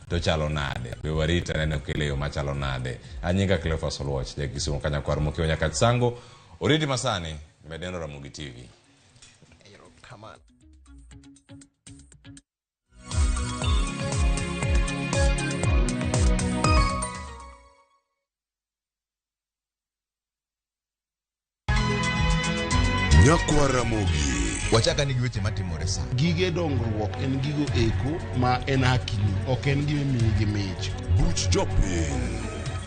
To chalo nade? Be warit aneno kele yo machalo nade? Anyinga Cleophas Oluoch, ja Kisumu Kanyakwar Mokio Nyakach Sango. Oriti masani, med neno Ramogi TV. Erokamano. Nyakwa Ramogi. Wachaka ni gi weche matimore sa. Gige dongruok en gigo eko ma en hakini, ok en gima imiyi gi mich. Buch jopiny.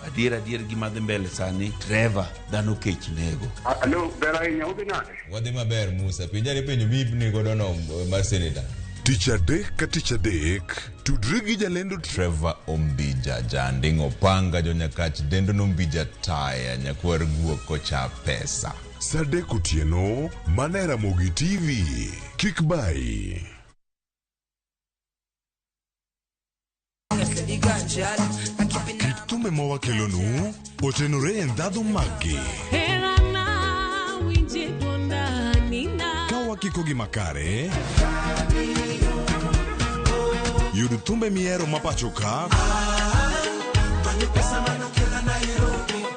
Adier adier gima dhi mbele sani, Trevor, dhano kech nego. Alo, ber ahinya, udhi nade? Wadhi maber Musa, penjane penjo mi godo no mar senator. Tich adek ka tich adek, tudri gi jalendo Trevor Ombija, janding opanga jonyakach dendo nombija taya nyakwar guok kocha pesa. Saa adek otieno, mana e Ramogi TV. Kik bayi. Kit thumbe ma wakelonu otenore e ndhadhu maggi. Ka wakiko gi makare, yud thumbe mihero ma pacho ka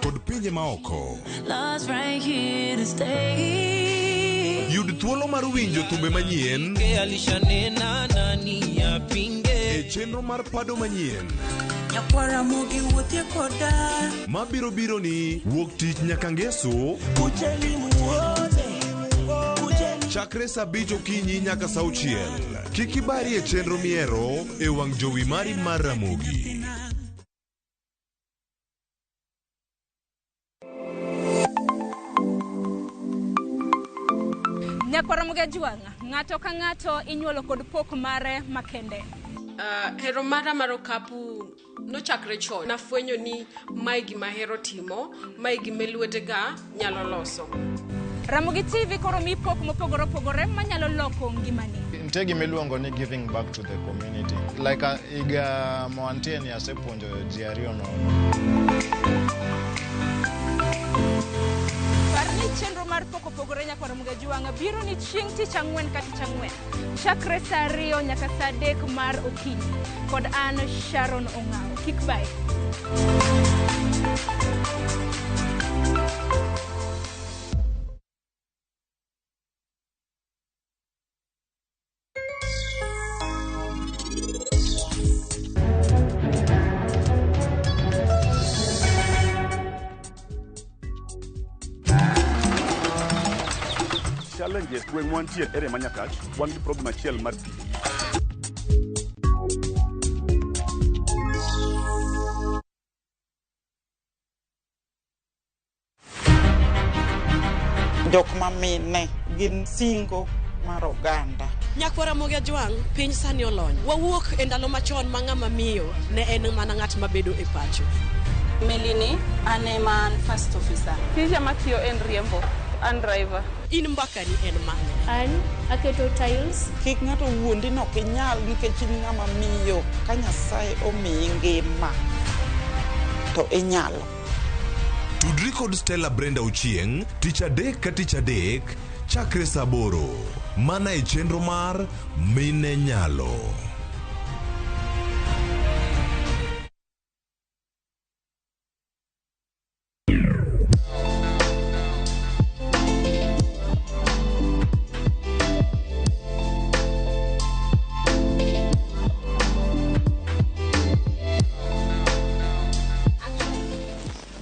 kod pinje maoko. Love's right here to stay. Yud thuolo mar winjo thumbe manyien Alishanena nani apinge e chenro mar pado manyien Nyakwara mogi wuothie koda. mabiro biro ni wuok tich nyaka ngeso Kujeni muone. Kujeni. chakre saa abich okinyi nyaka saa auchiel. Kik ibari e chenro mihero e wang' jowi mari mar Ramogi. Nyakwara Mugajwang', ng'ato ka ng'ato inyuolo kod pok mare makende. Hero mara mar okapu nochakre chon. Nafwenyo ni mae gima ahero timo, mae gima lwetega nyalo loso. Ramogi TV koro mi pok mopogore opogore manyalo loko ngimani. Nitie gima iluongo ni giving back to the community. Like higa mawantie ni asepuonjo ji ariyo nono. Par ni chenro mar pok opogore Nyakwara Mugajwang' biro ni chieng' tich ang'wen ka tich ang'wen. Chakre saa ariyo nyaka saa adek mar okinyi. Kod an Sharon Ong'awo. Kik bayi. Challenges gweng' mwantie area ma Nyakach, wan gi problem achiel mar pi. Jok ma mine gin singo mar oganda. Nyakwara Ramogi Ajwang', piny sani olony. Wawuok e ndalo machon ma ng'ama miyo ne en mana ng'at mabedo e pacho. Melini, an ema an first officer. Tija matiyo en riembo, an driver. In mbakani en mane? An aketo tiles. Kik ng'ato wuondi ni ok inyal nikech in ng'ama miyo. Ka Nyasaye omiyi ngima to inyalo. Tudri kod Stella Brenda Ochieng' tich adek ka tich adek chakre saa aboro. Mana e chenro mar Mine Nyalo.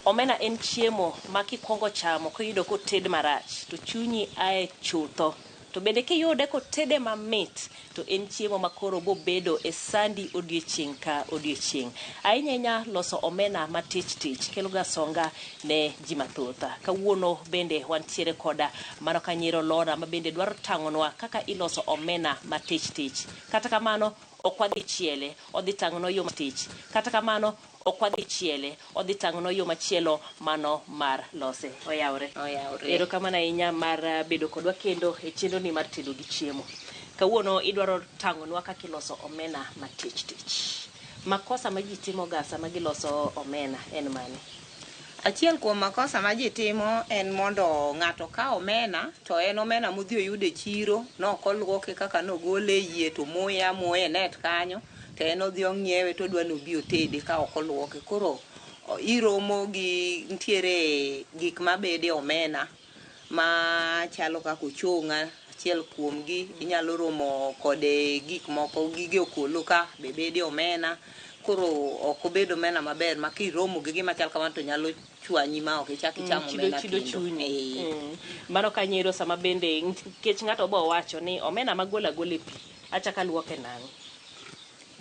Omena en chiemo ma kikwongo chamo kiyudo koted marach to chunyi ae chutho. To bende kiyude kotede mamit to en chiemo ma koro bobedo e sandi odiochieng' ka odiochieng'. Ahinya ahinya loso omena matich tich kelo ga songa ne ji mathoth. Kawuono bende wantiere koda mano ka Nyiro Lora ma bende dwaro tang'onwa kaka iloso omena matich tich. Kata kamano ok wadhi chiele, odhi tang'onwa yo matich. Kata kamano ok wadhi chiele, odhi tang'onwa yo machielo mano mar lose. Oyawre. Oyawre. Erokamano ahinya mar bedo kodwa kendo e chenro ni mar tedo gi chiemo. Kawuono idwaro tang'onwa kaka iloso omena matich tich. Makosa ma ji timoga sama giloso omena en mane? Achiel kuom makosa ma ji timo en mondo ng'ato ka omena to en omena modhi oyudo e chiro, nok oluoke kaka nogole e yie to moye amoya e net kanyo. To To en odhi ong'iewe to odwa ni obi otede ka ok oluoke. Koro iromo gi nitiere gik mabede omena ma chalo kaka ochong'a achiel kuomgi inyalo romo kode gik moko gige okolo ka be bede omena koro ok obed omena maber ma kiromo gi gima chal kamano to nyalo chwanyi ma ok ichak icham omena chido kendo. chunyi. Eh. Mano kanyo ero sama bende nikech ng'ato bo wacho ni omena magolo agola e pi achako aluoke nang'o?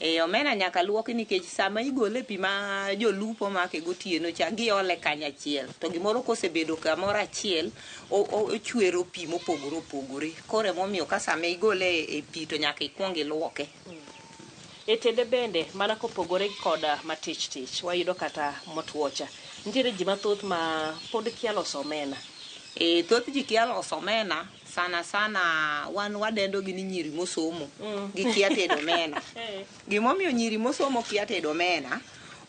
E, omena nyaka luoki nikech sama igole e pi ma jolupo make gotieno cha giole kanyachiel to gimoro kosebedo kamoro achiel ochwero pi mopogore opogore koro emomiyo ka sama igole e pi to nyaka ikuong iluoke. E tede bende mana kopogore koda matich tich wayudo kata motwo cha. Nitiere ji mathoth ma pod kia loso omena. E, thoth ji kia loso omena sana sana wan wadendo gi ni nyiri mosomo gikia tedo omena. Gimomiyo nyiri mosomo kia tedo omena,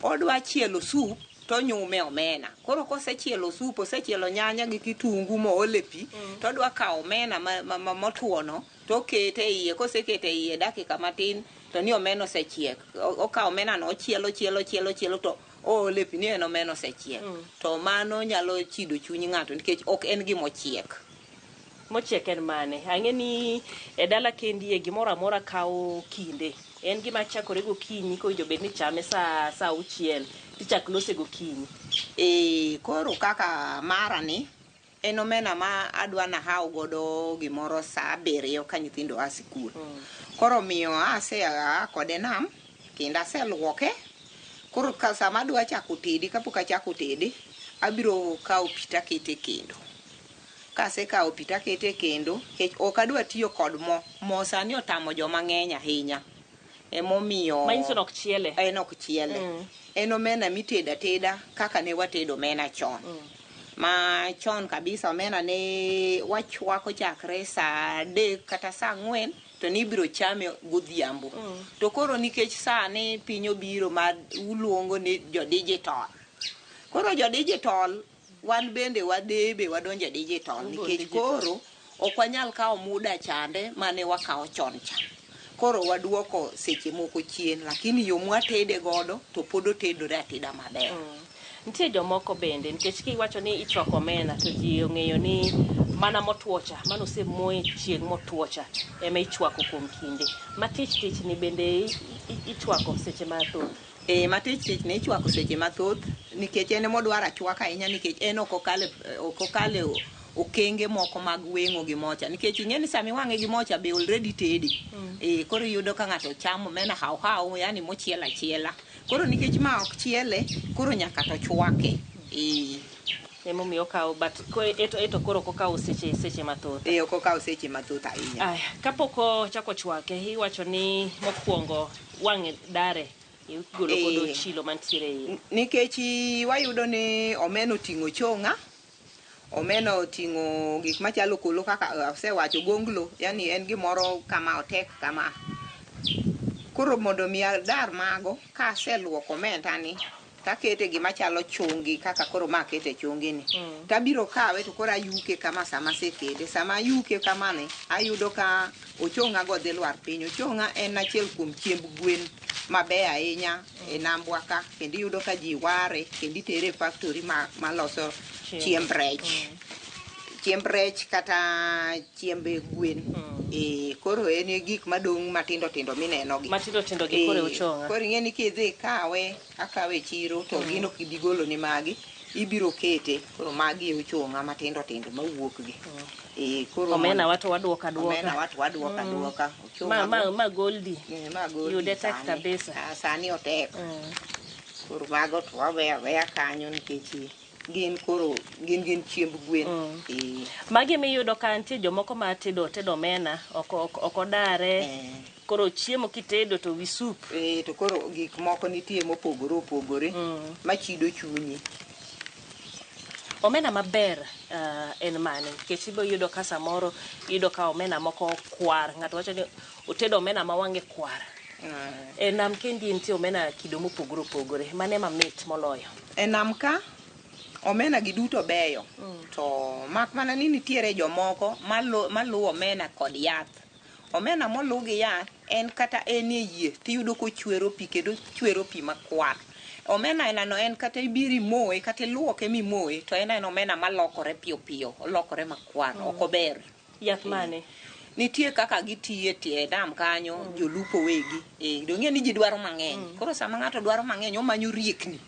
odwa chielo sup to onyume omena. Koro kosechielo sup, osechielo nyanya gi kitungu mool e pi, to odwa kawo omena motwo no to okete e iye. Kosekete e iye dakika matin to ni omena osechiek. Okawo omena no ochielo chielo chielo chielo to oolo e pi ni en omena osechiek. To mano nyalo chido chuny ng'ato nikech ok en gimochiek. Mochiek en mane? Ang'e ni e dala kendie gimoro amora kawo kinde. En gima chakore gokinyi kowinjo bed ni chame saa 6 tichak lose gokinyi. E, koro kaka mara ni en omena ma adwa nahaw godo gimoro saa 7 ka nyithindo a sikul. Koro miyo ase aa kode nam kendo aseluoke. Koro ka sama adwa chako tede kapok achako tede abiro kawo pi takete kendo. Kasekawo pi takete kendo nikech ok adwa tiyo kod mo. Mo sani otamo joma ng'eny ahinya. Emomiyo Manyiso ni ok chiele. En ok chiele. En omena mitedo ateda kaka ne watedo omena chon. Ma chon kabisa omena ne wachwako chakre saa 3 kata saa 4 to nibiro chame godhiambo. To koro nikech sani piny obiro ma uluongo ni jo digital. Koro jo digital wan bende wadebe wadonjo e digital nikech koro ok wanyal kawo muda chande mane wakawo chon cha. Koro waduoko seche moko chien lakini yo mwatede godo to pod otedore ateda maber. Nitie jomoko bende nikech kiwacho ni ichwako omena to ji ong'eyo ni mana motwo cha mano osemoye chieng' motwo cha ema ichwako kuom kinde. Matich tich ni bende ichwako seche mathoth. E, matich tich ni ichwako seche mathoth nikech en emodwaro achwaka ahinya nikech en ok okale okenge moko mag weng'o gi mocha nikech ing'e ni sama iwang'e gi mocha be already tede. E, koro iyudo ka ng'ato chamo omena haw haw yani mochiel achiela. Koro nikech ma ok chiele koro nyaka to chwake. E. Emomiyo okawo but eto koro ok okawo seche mathoth. E, ok okawo seche mathoth ahinya. Aya, kapok ochako chwake iwacho ni mokwongo wang'e dare igolo godo chilo mantiere iye. Nikech wayudo ni omena oting'o chong'a, omena oting'o gik machalo okolo kaka asewacho gonglo, yani en gimoro kama otek kama. Koro mondo mi adar mago, kaseluoko omenda ni, takete gima chalo chungi kaka koro ma akete chungi ni. Tabiro kawe to koro ayuke kama sama asekete. Sama ayuke kamani, ayudo ka ochong'a go dhi lwar piny. Ochong'a en achiel kuom chiemb gwen maber ahinya e nambwa ka kendo iyudo ka ji ware kendo itere e factory maloso chiemb rech. Chiemb rech kata chiemb gwen. E, koro en e gik madong' matindo tindo mineno gi. Matindo tindo gi koro e ochong'a. Koro ing'e ni kidhi ikawe, akawe e chiro to gin ok ibi golo ni magi, ibiro kete. Koro magi e ochong'a matindo tindo mawuok gi. E, koro Omena wa to waduoka duoka. Omena wa to waduoka duoka. Ochong'a Ma goldi. Ma goldi Yude tek sani. kabisa. Ah, sani otek. Koro mago to waweyo aweya kanyo nikech gin koro gin chiemb gwen. E. Magi miyudo ka nitie jomoko ma tedo omena ok odare. Koro chiemo kitedo to wi sup. E, to koro gik moko nitie mopogore opogore machido chunyi. Omena maber en mane? Nikech ibo yudo ka samoro iyudo ka omena moko kwar. Ng'ato wacho ni otedo omena ma wang'e kwar. E nam kendi nitie omena kido mopogore opogore. Mane mamit moloyo? E nam ka omena gi duto beyo. To mak mana ni nitiere jomoko maluwo omena kod yath. Omena moluw gi yath en kata en e yie tiyudo kochwero pi kendo ochwero pi makwar. Omena ainano en kata ibiro imoye kata iluoke mimoye to en aena omena malokore piyo piyo, olokore makwar, ok ober. Yath mane? Nitie kaka gitiyo e tie nam kanyo, jolupo wegi. Eh, dong' ing'e ni ji dwaro mang'eny. Koro sama ng'ato dwaro mang'eny omanyo riekni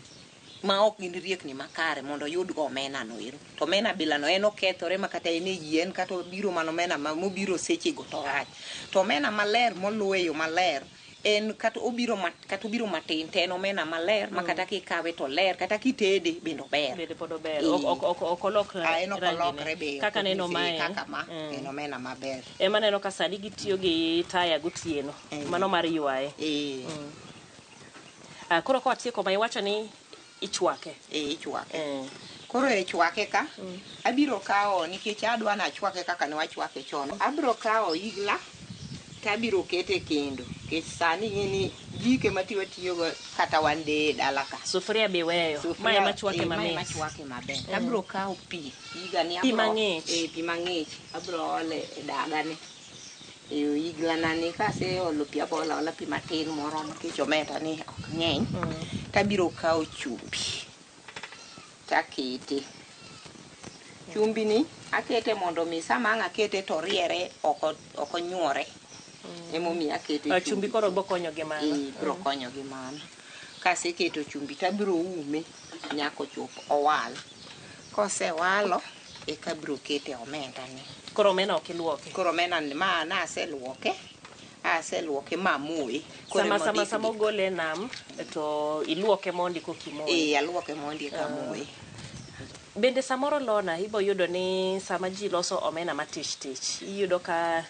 ma ok gin riekni makare mondo oyud go omena no ero. To omena bila no en okethore ma kata en e yie en kata obiro mana omena ma mobiro sechego to orach. To omena maler moluw e yo maler en kata obiro ma, kata obiro matin to en omena maler ma kata kikawe to oler kata kitede bende ober. Bende pod ober. Eh. Ok ok ok ok olok Ah, en ok rangine. olokre be. Kaka ok neno onyisi mae. Kaka ma en omena maber. Ema neno ka sani gitiyo gi taya gotieno. Mano mar ywaye. Eh. Ah, koro ka watieko ma iwacho ni ichwake. Eh, ichwake. Koro e chwake ka, abiro kawo nikech adwa nachwake kaka ne wachwake chon. Abiro kawo igla to abiro kete e kendo. Nikech sani ing'e ni jiko ema ti watiyogo kata wan deye e dala ka. Sufuria be iweyo. Ma ema chwake eh, ma ema mamit. chwake maber. Abiro kawo pi. Piga ni Pi abiro- mang'ich. Eh, pi mang'ich. Abiro ole e dagane. E igla na ni kaseolo pi abo olo aola pi matin moromo nikech omenda ni ok ng'eny. Tabiro kawo chumbi takete. Chumbi ni akete mondo mi sama ang' akete to oriere ok ok onyuore. Emomiyo akete Ah, chumbi koro bo konyo gi mano. Eh, biro konyo gi mano. Kaseketo chumbi tabiro ume nyaka ochop owal. Kosewalo eka abiro kete omenda ni. Koro omena ok iluoke. Koro omena ni ma naseluoke, aseluoke mamoye. Koro Sama ema sama odik sama ogole e nam to iluoke mondi koka imoye. Eh, aluoke mondi eka amoye. Bende samoro Lona ibo yudo ni sama ji loso omena matich tich, iyudo ka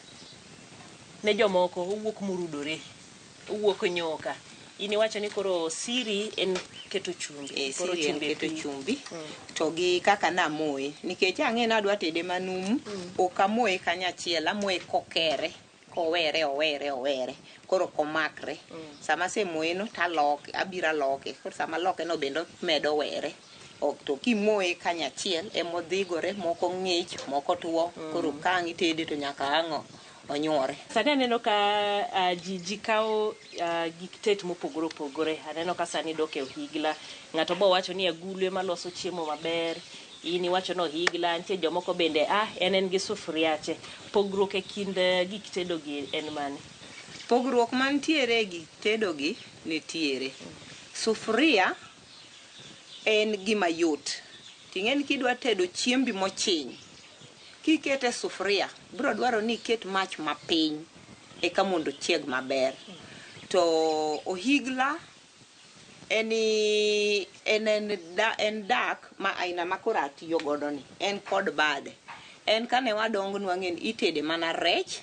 ne jomoko owuok murudore, owuok nyuka. In iwacho ni koro siri en keto chumbi. Eh, Koro siri en chumbi e keto pi. chumbi to gi kaka namoye nikech ang'e ni adwa tede manumu ok amoye kanyachiel amoye kokere kowere owere owere koro ok omakre sama asemoye no taloke abiro aloke koro sama aloke no bende omedo were ok to kimoye kanyachiel emodhigore moko ng'ich moko tuo koro ka ang' itede to nyaka ang' onyuore Sani aneno ka uh, ji, ji kawo uh, gik tet mopogore opogore. Aneno ka sani dok e ohigla. Ng'ato bo wacho ni agulu ema loso chiemo maber. In iwacho ni ohigla, nitie jomoko bende ah, en en gi sufuriache. Pogruok e kind eh, gik tedo gi en mane? Pogruok mantiere e gik tedo gi nitiere. Sufuria en gima yot. Ting'e ni kidwa tedo chiembi mochiny, kikete e sufuria, biro dwaro ni iket mach mapiny eka mondo ochieg maber. To ohigla en en en, da, en dak ma aina ma koro atiyo godo ni. En kod bade. En kane wadongo nwang'e ni itede mana rech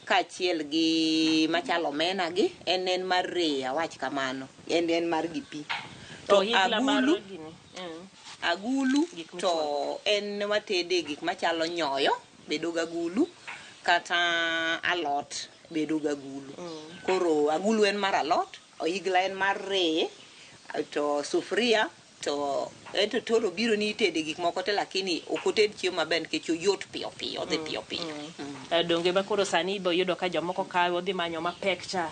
kaachiel gi machalo omena gi en en mar reyo awach kamano en en mar gi pi To ohigla mar agulu gini. Mm. agulu Gik to michwako. en watede gik machalo nyoyo bedo gagulu kata alot bedo gagulu koro agulu en mar alot oigla en mar reye to sufuria to ento toro biro ni itede gik moko te lakini ok oted chiemo maber nikech oyot piyo piyo odhi piyo piyo Eh, donge ma koro sani ibo yudo ka jomoko kawe odhi manyo mapek cha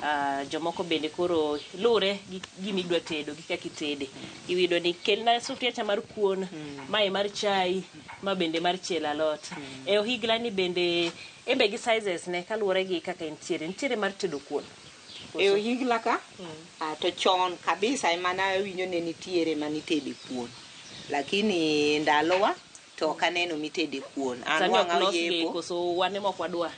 Ah, jomoko bende koro lure gi gima idwa tedo gi kaka itede iyudo ni kelna sufuria cha mar kuon mae mar chai ma bende mar chielo alot e ohigla ni bende embe gi sizes ne kaluwore gi kaka entiere nitiere mar tedo kuon E ohigla ka ah, to chon kabisa ema nawinjo ne nitiere manitede kuon lakini ndalowa to ok aneno mitede kuon an sani ok wang'a losgi oyepo koso wan ema ok wadwa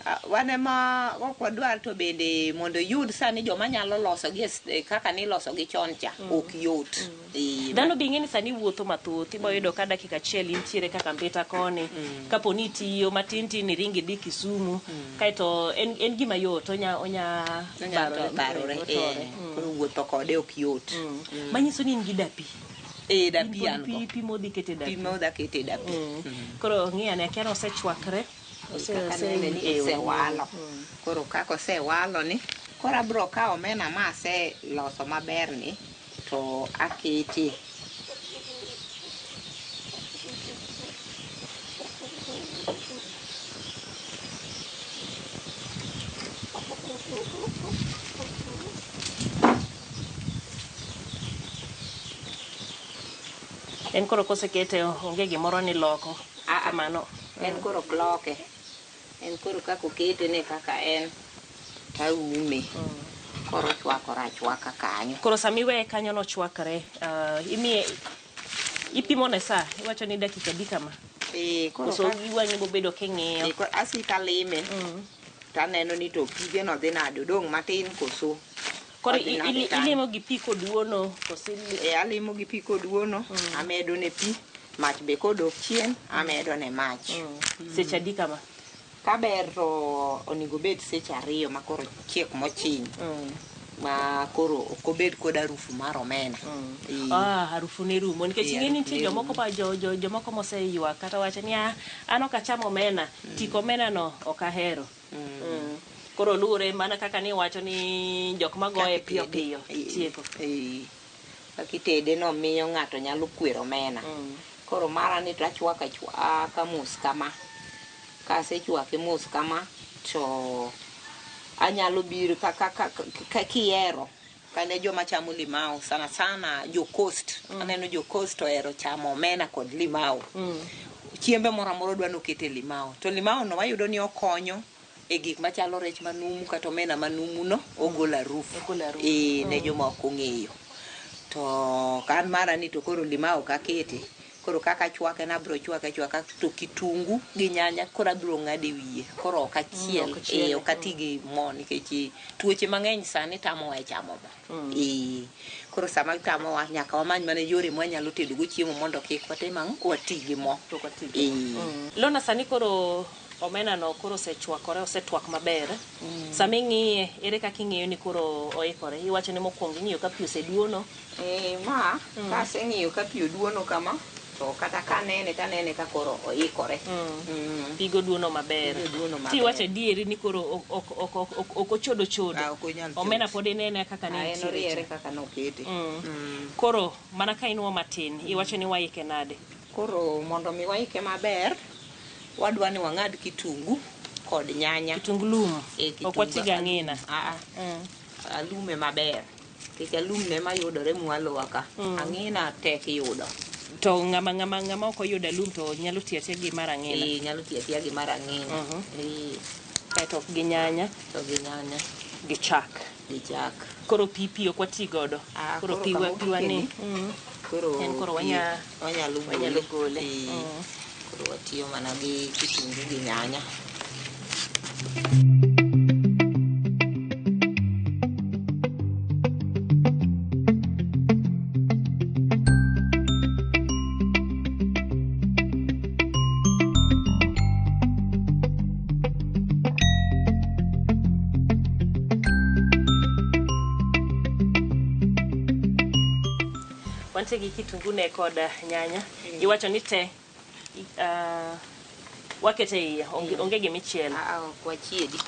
Ah, wan ema ok wadwar to bende mondo iyud sani joma nyalo loso gi e e kaka niloso gi chon cha ok yot Eh, dhano be ing'e ni sani wuotho mathoth ibo yudo ka dakika achiel intiere kaka mbita koni kapo ni itiyo matin tin iringi idhi Kisumu kaeto en, en gima yot onya onya onya barore otore. eh, koro wuotho kode ok yot manyiso ni in gi dapi eh In dapi pod an go pi pi modhi kete dapi pi modhi akete dapi koro ng'i ane akia ni osechwakre ose- Kaka ose- nene ni eh, osewalo koro kaka osewalo ni koro abiro kawo omena ma aseloso maber ni to akete En koro kosekete onge gimoro ni loko. Kamano. En koro ok loke. En koro kaka okete ne kaka en taume. Koro ochwakore achwaka kanyo. Koro sama iweye kanyo nochwakre, imiye ipimo ne saa, iwacho ni dakika adi kama? Koro Koso iwang'i bobedo king'iyo. Asiko alime. Taneno ni to pige no dhi nade, odong' matin koso. Koro Odhi nade kanyo. ilimo gi pi koduono koso Alimo gi pi koduono, amedo ne pi, mach be kodok chien, amedo ne mach. Seche adi kama? Kaber to onego bed seche 2 ma koro chiek mochiny. Ma koro ok obed kod harufu mar omena. Harufu ne rumo nikech ing'e ni nitie Harufu ne jomoko rumo. ma jomoko moseywak kata wacho ni an ok acham omena, tik omena no ok ahero. Koro luwore mana kaka ni wacho ni jok magoye Kaka piyo itede. piyo tieko. Kaka itede no miyo ng'ato nyalo kwero omena. Koro mara ni to achwako achwaka mos kama. Kasechwake mos kama to anyalo biro ka kihero. Kane joma chamo limao sana sana jo coast. Aneno jo coast ohero chamo omena kod limao. Chiembe moro amora dwa nokete limao. To limao no wayudo ni okonyo e gik machalo rech manumu kata omena manumu no ogolo harufu. Ne joma ok ong'eyo. To kan mara ni to koro limao ok akete. Koro kaka achwake na abiro chwake achwaka to kitungu gi nyanya koro abiro ng'ado e wiye. Koro ok achiel. Ok achiel. Ok ati gi mo nikech tuoche mang'eny sani tamowa e chamo mo. Koro sama tamowa nyaka wamany mana yore mwanyalo tedo go chiemo mondo kik watim ang'o? Wati gi mo. Lona sani koro omena no koro osechwakore, osetwak maber. Sama ing'iye, ere kaka ing'iyo ni koro oikore? Iwacho ni mokwongo ing'iyo ka pi oseduono. Ma, kaseng'iyo ka pi oduono kama, to kata kanene, tanene ka koro oikore. Pigo duono maber. Pigo duono maber. Tiwacho adieri ni koro ok ochodo chodo. Ok onyal chot. Omena pod inene kaka ne En nitiere oriere cha. kaka nokete. Koro mana ka inwo matin, iwacho ni waike nade? Koro mondo mi waike maber, wadwa ni wang'ad kitungu kod nyanya. Kitungu lum. Ok wati gi ang'ina. Alume maber. Nikech alum ne mayudore mwalowa ka. Ang'ina tek yudo. To ng'ama ok oyudo alum to nyalo tiyo atiya gi mar ang'ina. Nyalo tiyo atiya gi mar ang'ina. Kaeto gi nyanya. To gi nyanya. Gi chak. Gi chak. Koro pi pi ok wati godo. Koro Koro pi kama wa ni. ogikeni, Koro En koro pi wanyalo wanyalo gole. gole. Koro watiyo mana gi kitungu gi nyanya. Wantie gi kitungu ne kod nyanya. Iwacho ni te, wakete iye, onge gimichielo. Ok wachiedi.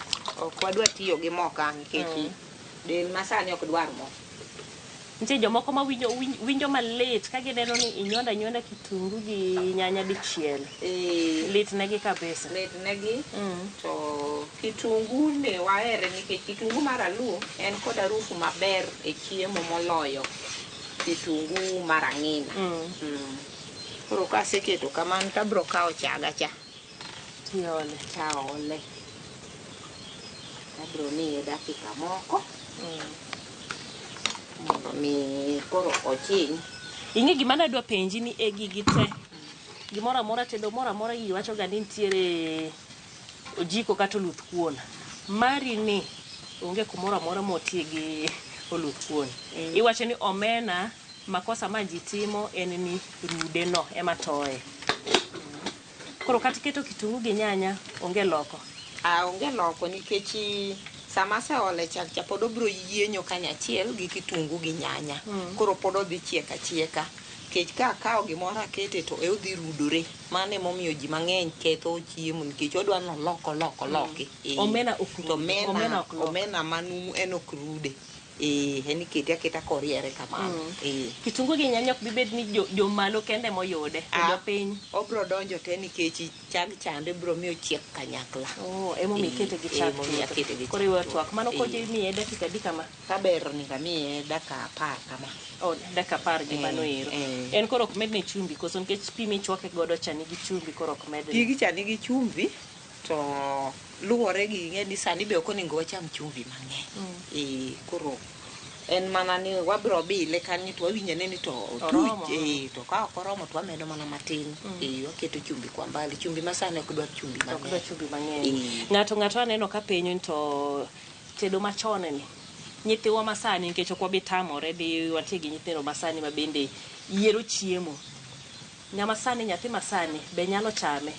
Ok wadwa tiyo gi mo ka nikech del masani ok dwar mo. Nitie jomoko ma winjo malit ka gineno ni inywando anywanda kitungu gi nyanya dichiel. Lit negi kabisa. Lit negi. To kitungu ne wahere nikech kitungu mar alum en kod harufu maber e chiemo moloyo kitungu mar ang'ina. Koro kaseketo kamano to abiro kawo chaga cha. Tiole. Taole. Abiro miye dakika moko. Mondo mi koro ochiny. Ing'e gima nadwa penji ni e gigi te. Gimoro amora tedo moro amora iwacho ga ni nitiere ojiko kata oluth kuon. Mari ni onge kumoro amora motie gi oluth kuon. Iwacho ni omena makosa ma ji timo en ni rude no ema toye. Koro kata iketo kitungu gi nyanya onge loko. Onge loko nikech sama aseole chak cha pod obiro yienyo kanyachiel gi kitungu gi nyanya. Koro pod odhi chiek achieka. Nikech ka akawo gimoro akete to e odhi rudore. Mano emomiyo ji mang'eny ketho chiemo nikech odwa ni olok, olok, oloki. Omena ok rude. To Omena ok lok. omena manumu en ok rude. Eh, en ikete aketa koriere kamano. Eh. Kitungu gi nyanya ok bi bed ni jomalo kende moyude, to Ah, jopiny. Obro donjo te nikech chag chande bro miyo chiek kanyakla. Oh, emomiyo ikete gi chak Emomiyo chuth. akete gi Koro chak iwe chuth. twak. Mano Eh. kojo imiye dakika adi kama? Kaber ni kamiye dakika 10 kama. Oh, dakika 10 gi Eh, mano ero. eh. En koro ok medne chumbi koso nikech pi michwake godo cha nigi chumbi koro ok medne. Pigi cha nigi chumvi to luwore gi ing'e ni sani be ok onego wacham chumvi mang'eny. Eh, koro en mana ni wabro bile kanyo to wawinjo ane ni to Oromo. otuch eh, to ka ok oromo to wamedo mana matin. Eh, waketo chumbi kwa mbali. Chumbi ma sani ok dwar chumbi Ok mang'eny. dwa chumbi mang'eny. Eh. Ng'ato ng'ato aneno ka penjo ni to tedo machon ni nyithiwa masani nikech ok wabi tamore di wantie gi nyithindo masani ma bende yiero chiemo. Ng'ama sani nyathi masani be nyalo chame.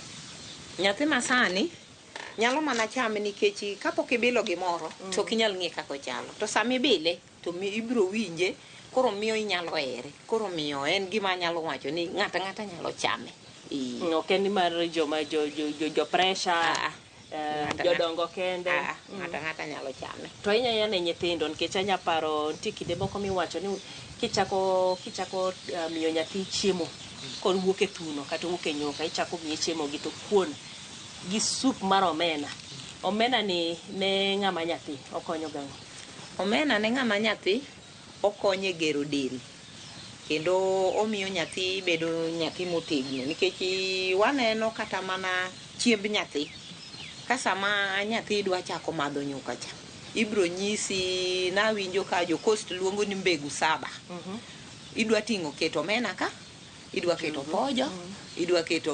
Nyathi masani nyalo mana chame nikech kapok ibilo gimoro to ok inyal ng'e kaka ochalo. To sama ibile to ibiro winje koro miyo inyalo here. Koro miyo en gima anyalo wacho ni ng'ato ang'ata nyalo chame. Ok en ni mar joma jo jo jo, jo pressure jodongo kende. Ng'ato ang'ata nyalo chame. To ahinya ahinya ne nyithindo nikech anya paro nitie kinde moko miwacho ni kichako kichako miyo nyathi chiemo kod wuok e thuno kata wuok e nyuka ichako miye chiemo gi to kuon gi sup mar omena. Omena ni ne ng'ama nyathi okonyo gang'o? Omena ne ng'ama nyathi okonyo e gero del. Kendo omiyo nyathi bedo nyathi motegno nikech waneno kata mana chiemb nyathi. Ka sama nyathi dwa chako madho nyuka cha, ibro nyisi nawinjo ka jo coast luongo ni mbegu saba. Idwa ting'o keto omena ka, idwa keto pojo, idwa keto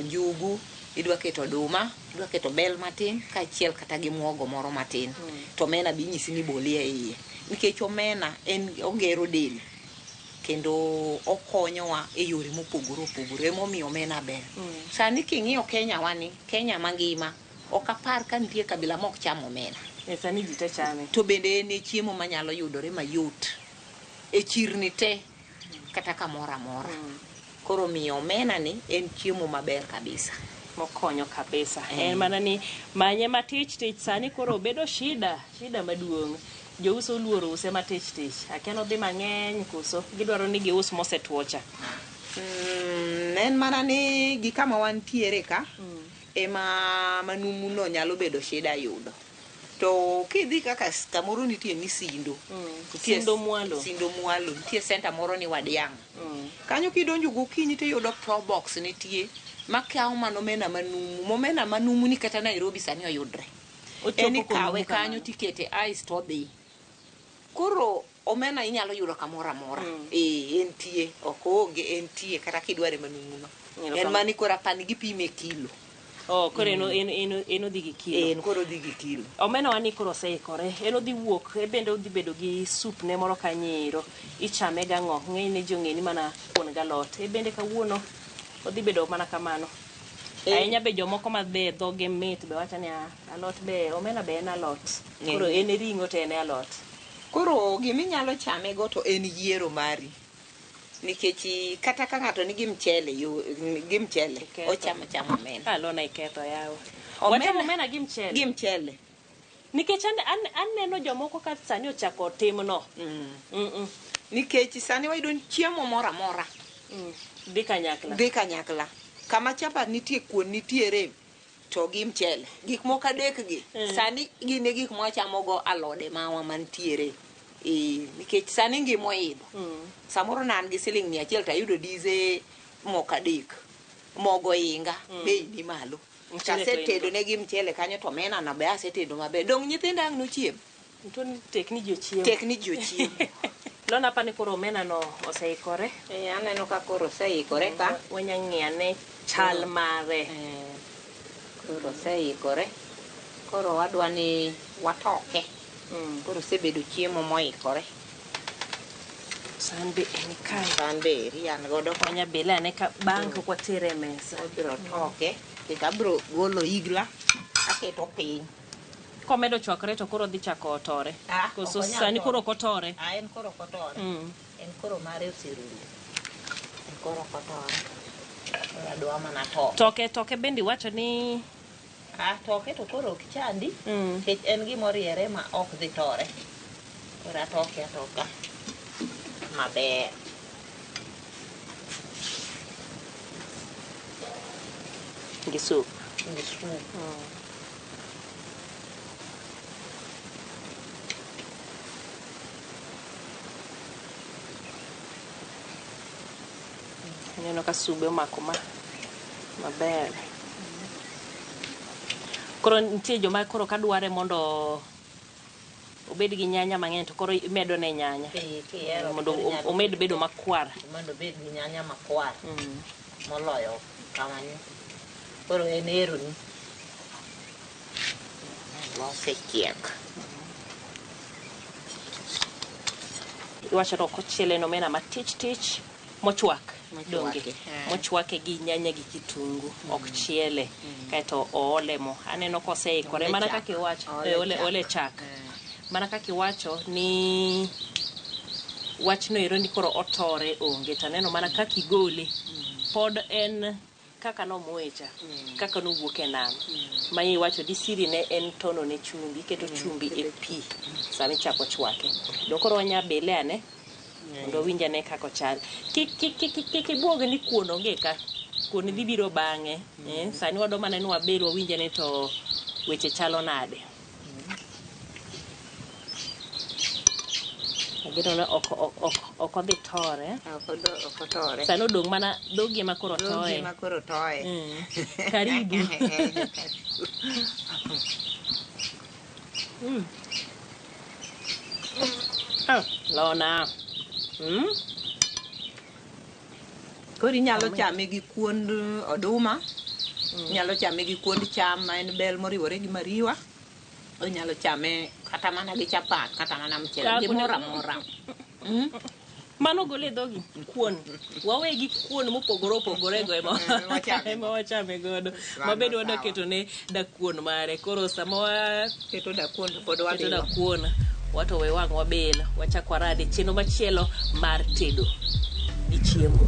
njugu, idwa keto oduma, idwa keto bel matin kaachiel kata gi muogo moro matin. To omena be inyisi ni bolie iye. Nikech omena en ogero del kendo okonyowa e yore mopogore opogore emomiyo omena ber. Sani king'iyo Kenya wani, Kenya mangima, ok apar ka nitie kabila mok cham omena. Sani ji te chame. To bende en e chiemo manyalo yudore mayot e chirni te kata kamoro amora. Koro miyo omena ni en chiemo maber kabisa. Mokonyo kabisa. En mana ni manye matich tich sani koro bedo shida, shida maduong'. Jouso oluoro use matich tich. Akia nodhi mang'eny koso gidwaro ni gius mosetuo cha. En mana ni gi kama wantiere ka ema manumu no nyalo bedo shida yudo. To kidhi kaka kamoro nitie ni Sindo. Nitie Sindo mwalo. Sindo mwalo. Nitie center moro ni Wadiang'. Kanyo kidonjo gokinyi tiyudo Probox nitie makawo mana omena manumu. Omena manumu ni kata Nairobi sani oyudre. Ochopo En ikawe konumu kanyo tikete ice to odhi. Koro omena inyalo yudo kamoro amora. Eh, entie, ok oonge, entie kata kidware manumu no. En mani koro apani gipime e kilo. Oh, koro en en en odhi gi kilo. En koro odhi gi kilo. Omena wa ni koro oseikore. En odhi wuok, en bende odhi bedo gi sup ne moro kanyo ero. Ichame gang'o? Ng'enyne ji ong'e ni mana kuon galot. En bende kawuono odhi bedo mana kamano. Ahinya be jomoko ma be dhoge mit be wacho ni alot be omena be en alot. Koro en e ring'o to en e alot. Koro giminyalo chame go to en yiero mari. Nikech kata ka ng'ato nigi mchele, yo, gi mchele, ochamo chamo omena. Alona iketho yawa. Wachamo omena gi mchele. Gi mchele. Nikech aneno jomoko ka sani ochako timno. Nikech sani wayudo ni chiemo moro amora. Dhi kanyakla. Dhi kanyakla. Kama chapat nitie, kuon nitiere, to gi mchele. Gik moko adek gi, sani gin e gik mwachamo go alode mawa mantiere. Nikech sani ngima oidho. Samoro ne an gi siling 100 to ayudo dize moko adek. Mogo inga, bei ni malo. Tasetedo negi mchele kanyo to omena no be asetedo maber. Dong' nyithinda ang' nochiem. Tek ni ji ochiem. Tek ni ji ochiem. Lona apani koro omena no oseikore. Aneno ka koro oseikore ka. Wanya ng'iyo ane chal mare. Koro oseikore. Koro wadwa ni watoke. Koro osebedo chiemo moikore. San be en kae. San be eri an godo. Wanya bile ane ka bang' kok watere e mesa. Wabiro toke. Kendo abiro golo igla aketo piny. Komedo chwakore to koro dhi chako tore. Koso sani koro ok otore. En koro ok otore. En koro mare oserumo. En koro ok otore. Koro adwa mana toke. Toke toke bende iwacho ni toke to koro ok chandi. Nikech en gima oriere ma ok dhi tore. Koro atoke atoka maber. Gi soup. Gi soup. Aneno ka sube omako ma maber. Koro nitie joma koro ka dware mondo obed gi nyanya mang'eny to koro imedo ne nyanya. Eh, kihero Mondo to inyalo omed bedo makwar. Mondo obed gi nyanya makwar moloyo kamano. Koro en eroni. Mosechiek. Iwacho ni ok ochiele en omena matich tich mochwak donge Mochwaki, eh. mochwake gi nyanya gi kitungu ok chiele kaeto oole mo aneno koseikore Ole mana chak. kaka iwacho Ole eh, ole, chak. ole chak mana kaka iwacho ni wachno ero ni koro otore onge to aneno mana kaka igole pod en kaka nomoye cha kaka nowuok e nam ma iwacho disiri ne en tono ne chumbi iketo chumbi e pi sama ichako chwake dong koro wanya bele ane mondo wawinj ane kaka ochal kik kik kik kik kik ibuog ni kuon onge ka kuon dhi biro bang'e eh, sani wadwa mana ni wabel wawinj ane to weche chalo nade ageno ni ok ok ok ok odhi tore Ok otore. sani odong' mana dhogi ema koro Dhogi toye ema koro toye. Karibu. Ah, lona. Koro inyalo chame gi kuond oduma, inyalo chame gi kuond cham ma en bel moriwore gi mariwa, inyalo chame kata mana gi chapat, kata mana mchele, Ah, gimoro amora. Mano gole dhogi kuon. Wawe gi kuon mopogore opogore go ema ema wachame godo. Mabed wadwa keto ne dakuon mare. Koro sama wa keto dakuon to pod keto wabilo. dakuon wato we wang' wabil wachak warade chenro machielo mar tedo gi chiemo.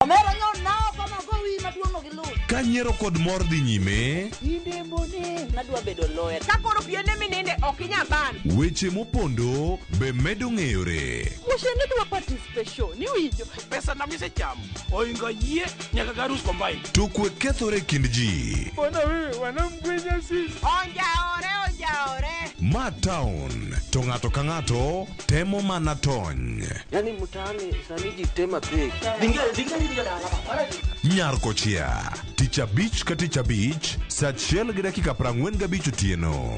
Omera nyo nao kama gowi maduong' ok iluw. Ka nyiero kod mor dhi nyime, Inde mone. Nadwa bedo lawyer. Ka koro piende mininde ok inyal ban. weche mopondo be medo ng'eyore. Mushende dwa participation, iwinjo? Pesa na misechamo oingo yie nyaka garus combine. To kwe kethore e kind ji. Bwana wewe wanamgwenya sisi. Onjaore, onjaore. Ma town to ng'ato ka ng'ato temo mana tony. Yaani mtaani sani ji tema pek. Nyar kochia tich abich ka tich abich saa achiel gi dakika 45 otieno.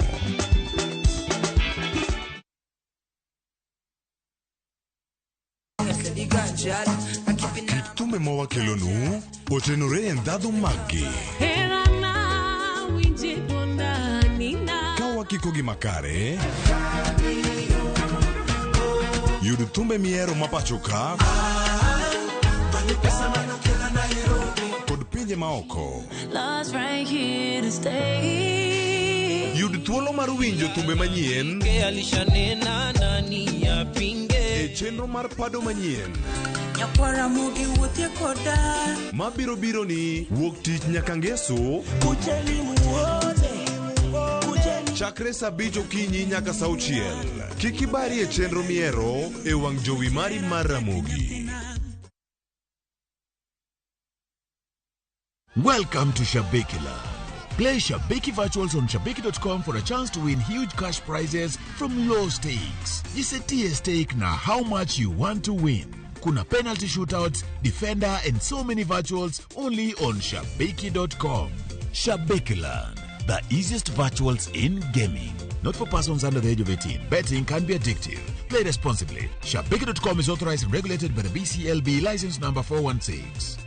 Kit thumbe ma wakelonu otenore e ndhadhu maggi Herana winje dwonda nina ka wakikogi makare yud thumbe mihero ma pacho ka kod pinje maoko Love's right here to stay. yud thuolo mar winjo thumbe manyien Alishanena nani yapinge e chenro mar pado manyien Nyakwara mogi wuothie koda mabiro biro ni wuok tich nyaka ngeso Kujeni muone Kujeni chakre saa abich okinyi nyaka saa auchiel kik ibari e chenro mihero e wang' jowi mari mar ramogi. Welcome to Shabiki Land. Play Shabiki Virtuals on Shabiki.com for a chance to win huge cash prizes from low stakes. Jisetie stake na how much you want to win. Kuna penalty shootouts, defender and so many virtuals only on Shabiki.com. Shabiki Land, the easiest virtuals in gaming. Not for persons under the age of 18. Betting can be addictive. Play responsibly. Shabiki.com is authorized and regulated by the BCLB license number 416.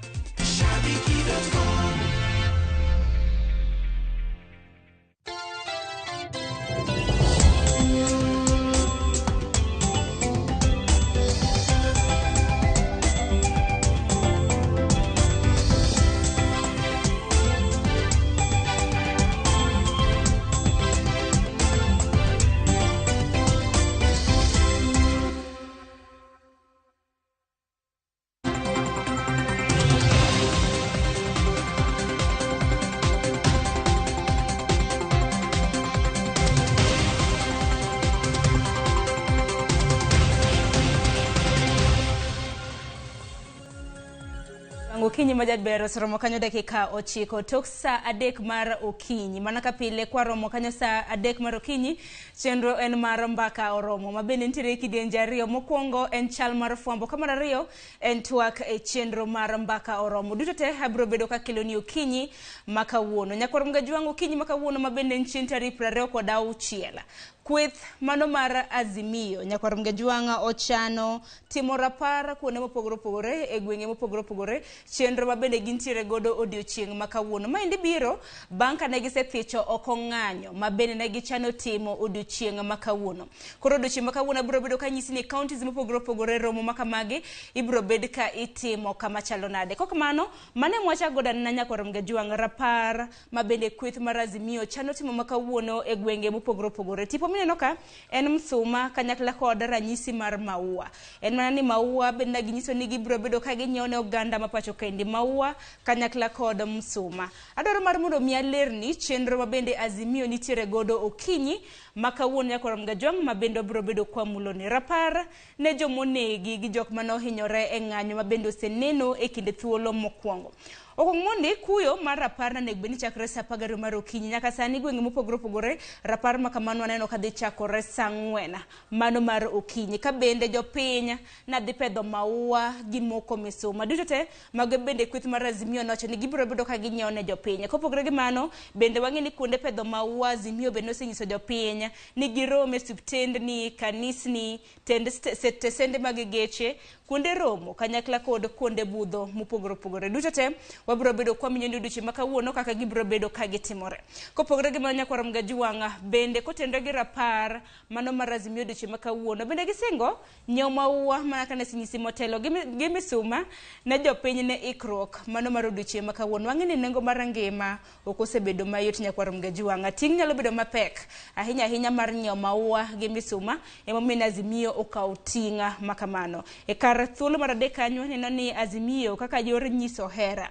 Okinyi ma jaber oseromo kanyo dakika 9 tok saa 3 mar okinyi. Mana ka pile kwaromo kanyo saa 3 mar okinyi, chenro en mar mbaka oromo. Ma bende nitiere kidienje ariyo. Mokwongo en chal mar fwambo, ka mar ariyo en twak e chenro mar mbaka oromo. Duto te abiro bedo ka keloni okinyi ma kawuono. Nyakwar Mgajwang' okinyi ma kawuono ma bende en chieng' tarik 26. Kweth mano mar Azimio Nyakwar Mgajwang' ochano timo rapar kuonde mopogore opogore e gwenge mopogore opogore, chenro ma bende gintiere godo odiochieng' ma kawuono. Maendi biro bang' kane gisethicho oko ng'anyo ma bende ne gichano timo odiochieng' ma kawuono. Koro odiochieng' ma kawuono biro bedo ka nyisi ni counties mopogore opogore romo ma kamagi ibiro bed ka itimo kama chalo nade. Kok mano, mane mwacha godo na Nyakwar Mgajwang' rapar ma bende kweth mar Azimio chano timo ma kawuono e gwenge mopogore opogore. Tipo mineno ka en msuma kanyakla kod ranyisi mar maua. En mana ni maua bende ginyiso ni gibiro bedo ka ginyiewo ne oganda ma pacho kendi maua kanyakla kod msuma. Adwaro mar mondo mi alerni chenro ma bende Azimio nitiere godo okinyi ma kawuono Nyakwar Mgajwang' ma bende obiro bedo kwa muloni. Rapar ne jomonegi gi jok mane ohinyore e ng'anyo ma bende oseneno e kinde thuolo mokwongo. Okuong mondi kuyo mar rapar na nego bed ni chakre saa 12 mar okinyi nyaka sani gwenge mopogore opogore rapar ma kamano aneno ka dhi chakore saa 4 mano mar okinyi, ka bende jopiny na dhi pedho maua gi moko misuma. Duto te mago bende kweth mar Azimio nowacho ni gibiro bedo ka ginyiewo ne jopiny. Kopogore gi mano, bende wang'e ni kuonde pedho maua Azimio bende osenyiso jopiny ni girom e osiptendni, kanisni, tesende mag geche, kuonde romo kanyakla kod kuonde budho mopogore opogore. Duto te wabiro bedo kwa minyo ni odiochieng' ma kawuono kaka gibiro bedo ka gitimore. Kopogore gi mano Nyakwar Mgajwang' bende kotenore gi rapar mano mar Azimio odiochieng' ma kawuono, bende gisingo nyiewo maua mana kane osenyisi motelo gi misuma ne jopiny ne ikruok mano mar odiochieng' ma kawuono. Wang'e ni nengo mar ngima ok osebedo mayot Nyakwar Mgajwang'. Ting' nyalo bedo mapek ahinya ahinya mar nyiewo maua gi misuma, emomiyo Azimio okawo ting' ma kamano. E kar thuolo mar 3 kanyo neno ni Azimio kaka yor nyiso hera.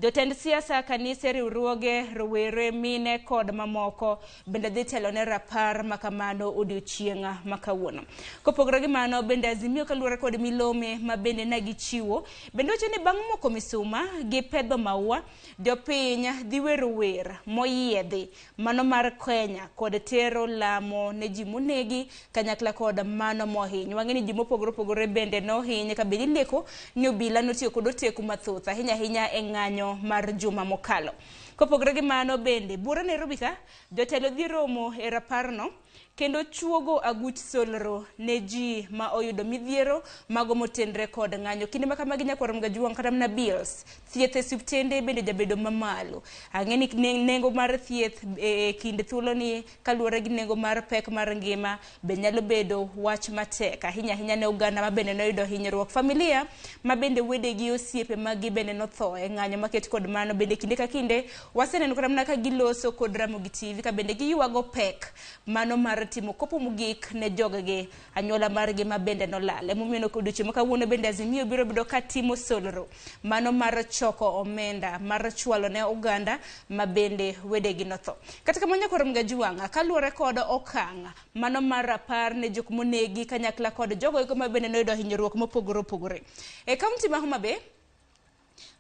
Jotend siasa, kanise, riwruoge, rowere, mine kod mamoko bende dhi telo ne rapar ma kamano odiochieng' ma kawuono. Kopogore gi mano, bende Azimio kaluwore kod milome ma bende ne gichiwo, bende wacho ni bang' moko misuma gi pedho maua, jopiny dhi wero wer moyiedhi mano mar Kenya kod tero lamo ne ji monegi kanyakla kod mano mohiny. Wang'e ni ji mopogore opogore bende nohiny ka bende ileko ni obila notiyo kod oteku mathoth ahinya ahinya e ng'anyo mar juma mokalo. Kopogore gi mano bende buora Nairobi ka jotelo dhi romo e raparno kendo chuogo aguch solro ne ji ma oyudo midhiero mago motenre kod ng'anyo. Kinde ma kamagi Nyakwar Mgajwang' kata mana bills thieth e osiptende bende jabedo mamalo. Ang'e ni nengo mar thieth e kinde thuolo ni kaluwore gi nengo mar pek mar ngima be nyalo bedo wach matek ahinya ahinya ne oganda ma bende noyudo hinyruok, familia ma bende wedegi osiepe maggi bende notho e ng'anyo maket kod mano. Bende kinde ka kinde waseneno kata mana ka giloso kod Ramogi TV ka bende giywago pek mano mar timo kopo mogik ne joggi anyuola margi ma bende nolal. Emomiyo odiochieng' ma kawuono bende Azimio biro bedo ka timo solro mano mar choko omenda mar chwalo ne oganda ma bende wedegi notho. Kata kamano Nyakwar Mgajwang' kaluwore kod okang' mano mar rapar ne jok monegi kanyakla kod jogo eko ma bende noyudo hinyruok mopogore opogore. E kaunti ma Homa Bay,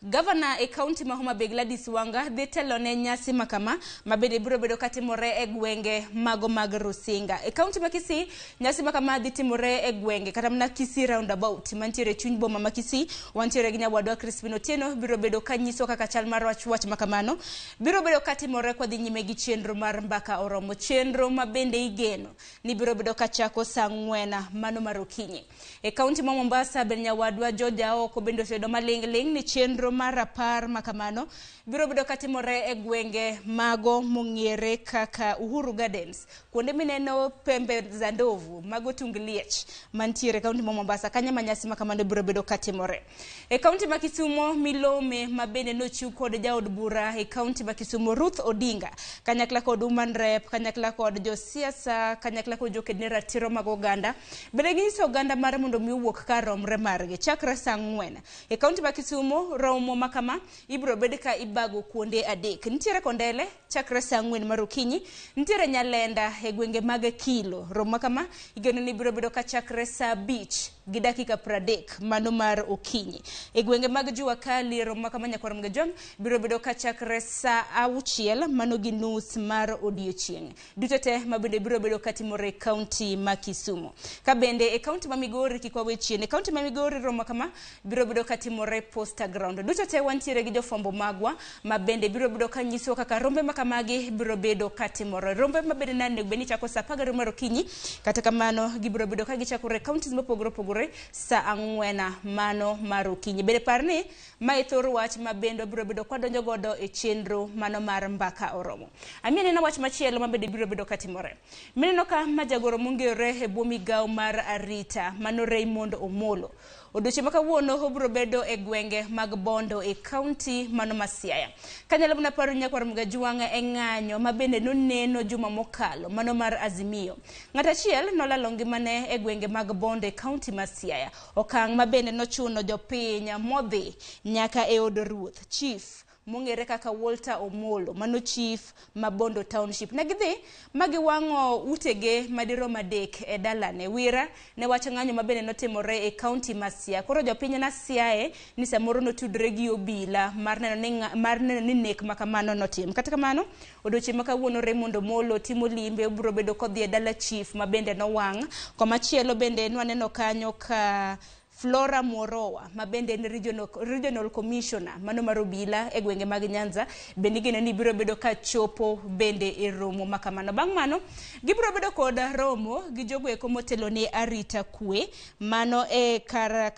Gavana e kaunti ma Homa Bay Gladys Wanga dhi telo ne nyasi makama ma bende biro bedo katimore e gwenge mago mag Rusinga. E kaunti ma Kisii, nyasi makama dhi timore e gwenge kata mana Kisii roundabout mantiere e chuny boma ma Kisii. Wantiere gi nyawadwa Crispin Otieno biro bedo kanyiso kaka chal mar wach wach makamano biro bedo katimore kwa dhi nyime gi chenro mar Mbaka Oromo, chenro ma bende igeno ni biro bedo kachako saa 4 mano mar okinyi. E kaunti ma Mombasa bende nyawadwa George Aoko bende oseyudo maling'ling' ni chenro mar rapar makamano biro bedo katimore e gwenge mago mong'ere kaka Uhuru Gardens, kuonde mineno pembe za ndovu mago tung liech mantiere e kaunti ma Mombasa, kanyo ma nyasi makamano biro bedo katimore. E kaunti ma Kisumo, milome ma bende nochiw kod jaod bura e kaunti ma Kisumo Ruth Odinga, kanyakla kod Woman Rep, kanyakla kod josiasa, kanyakla kod joked ne ratiro mag oganda, bende ginyiso oganda mar mondo mi owuok kar romre margi chakre saa 4. E kaunti ma Kisumo, romo makama ibiro bed ka ibago kuonde adek. Nitiere Kondele chakre saa 4 mar okinyi, nitiere Nyalenda e gwenge mag Kilo. Romo makama igeno ni biro bedo ka chakre saa 5 gi dakika 30 mano mar okinyi. E gwenge mag Jua Kali, romo makama nyakwar Mgejwang' biro bedo ka chakre saa 6 mano gi nus mar odiochieng'. Duto te ma bende biro bedo katimore e kaunti ma Kisumu. Ka bende e kaunti ma Migori kik wawe chien. E kaunti ma Migori romo kama biro bedo katimore Posta Ground. Duto te wantiere gi jofwambo magwa ma bende biro bedo kanyiso kaka rombe makamagi biro bedo katimore. Rombe ma bende onego bed ni chako saa 12 mar okinyi, kata kamano gibiro bedo ka gichakore e counties mopogore opogore saa 4 mano mar okinyi. Bende par ni mae thor wach ma bende biro bedo kwadonjo godo e chenro mano mar Mbaka Oromo. Amiyo neno wach machielo ma bende biro bedo katimore. Mineno ka majagoro mong'ere e bwo migawo mar arita mano Raymond Omolo odiochieng' ma kawuono obiro bedo e gwenge mag Bondo e kaunti mano ma Siaya. Kanyalo mana paro nyakwar Mgajwang' e ng'anyo ma bende noneno juma mokalo mano mar Azimio. Ng'at achiel nolalo ngimane e gwenge mag Bondo e kaunti ma Siaya. Okang' ma bende nochuno jopiny modhi nyaka e od ruoth chief mong'ere kaka Walter Omolo, mano chief ma Bondo Township. Ne gidhi ma giwang'o utege madirom 3 e dalane. Wira ne wach ng'anyo ma bende notimore e kaunti ma Siaya. Koro jopiny na Siaya ni samoro notudre gi obila mar neno ni nek makamano notim. Kata kamano, odiochieng' ma kawuono Raymond Omolo timo limbe, obiro bedo kodhi e dala chief ma bende nowang'. Komachielo bende nwaneno kanyo ka Flora Morowa ma bende en regional commissioner mano mar obila e gwenge mag Nyanza bende igeno ni biro bedo ka chopo bende e romo makamano. Bang' mano gibiro bedo kod romo gi jogo eko motelo ne arita kwe mano e kar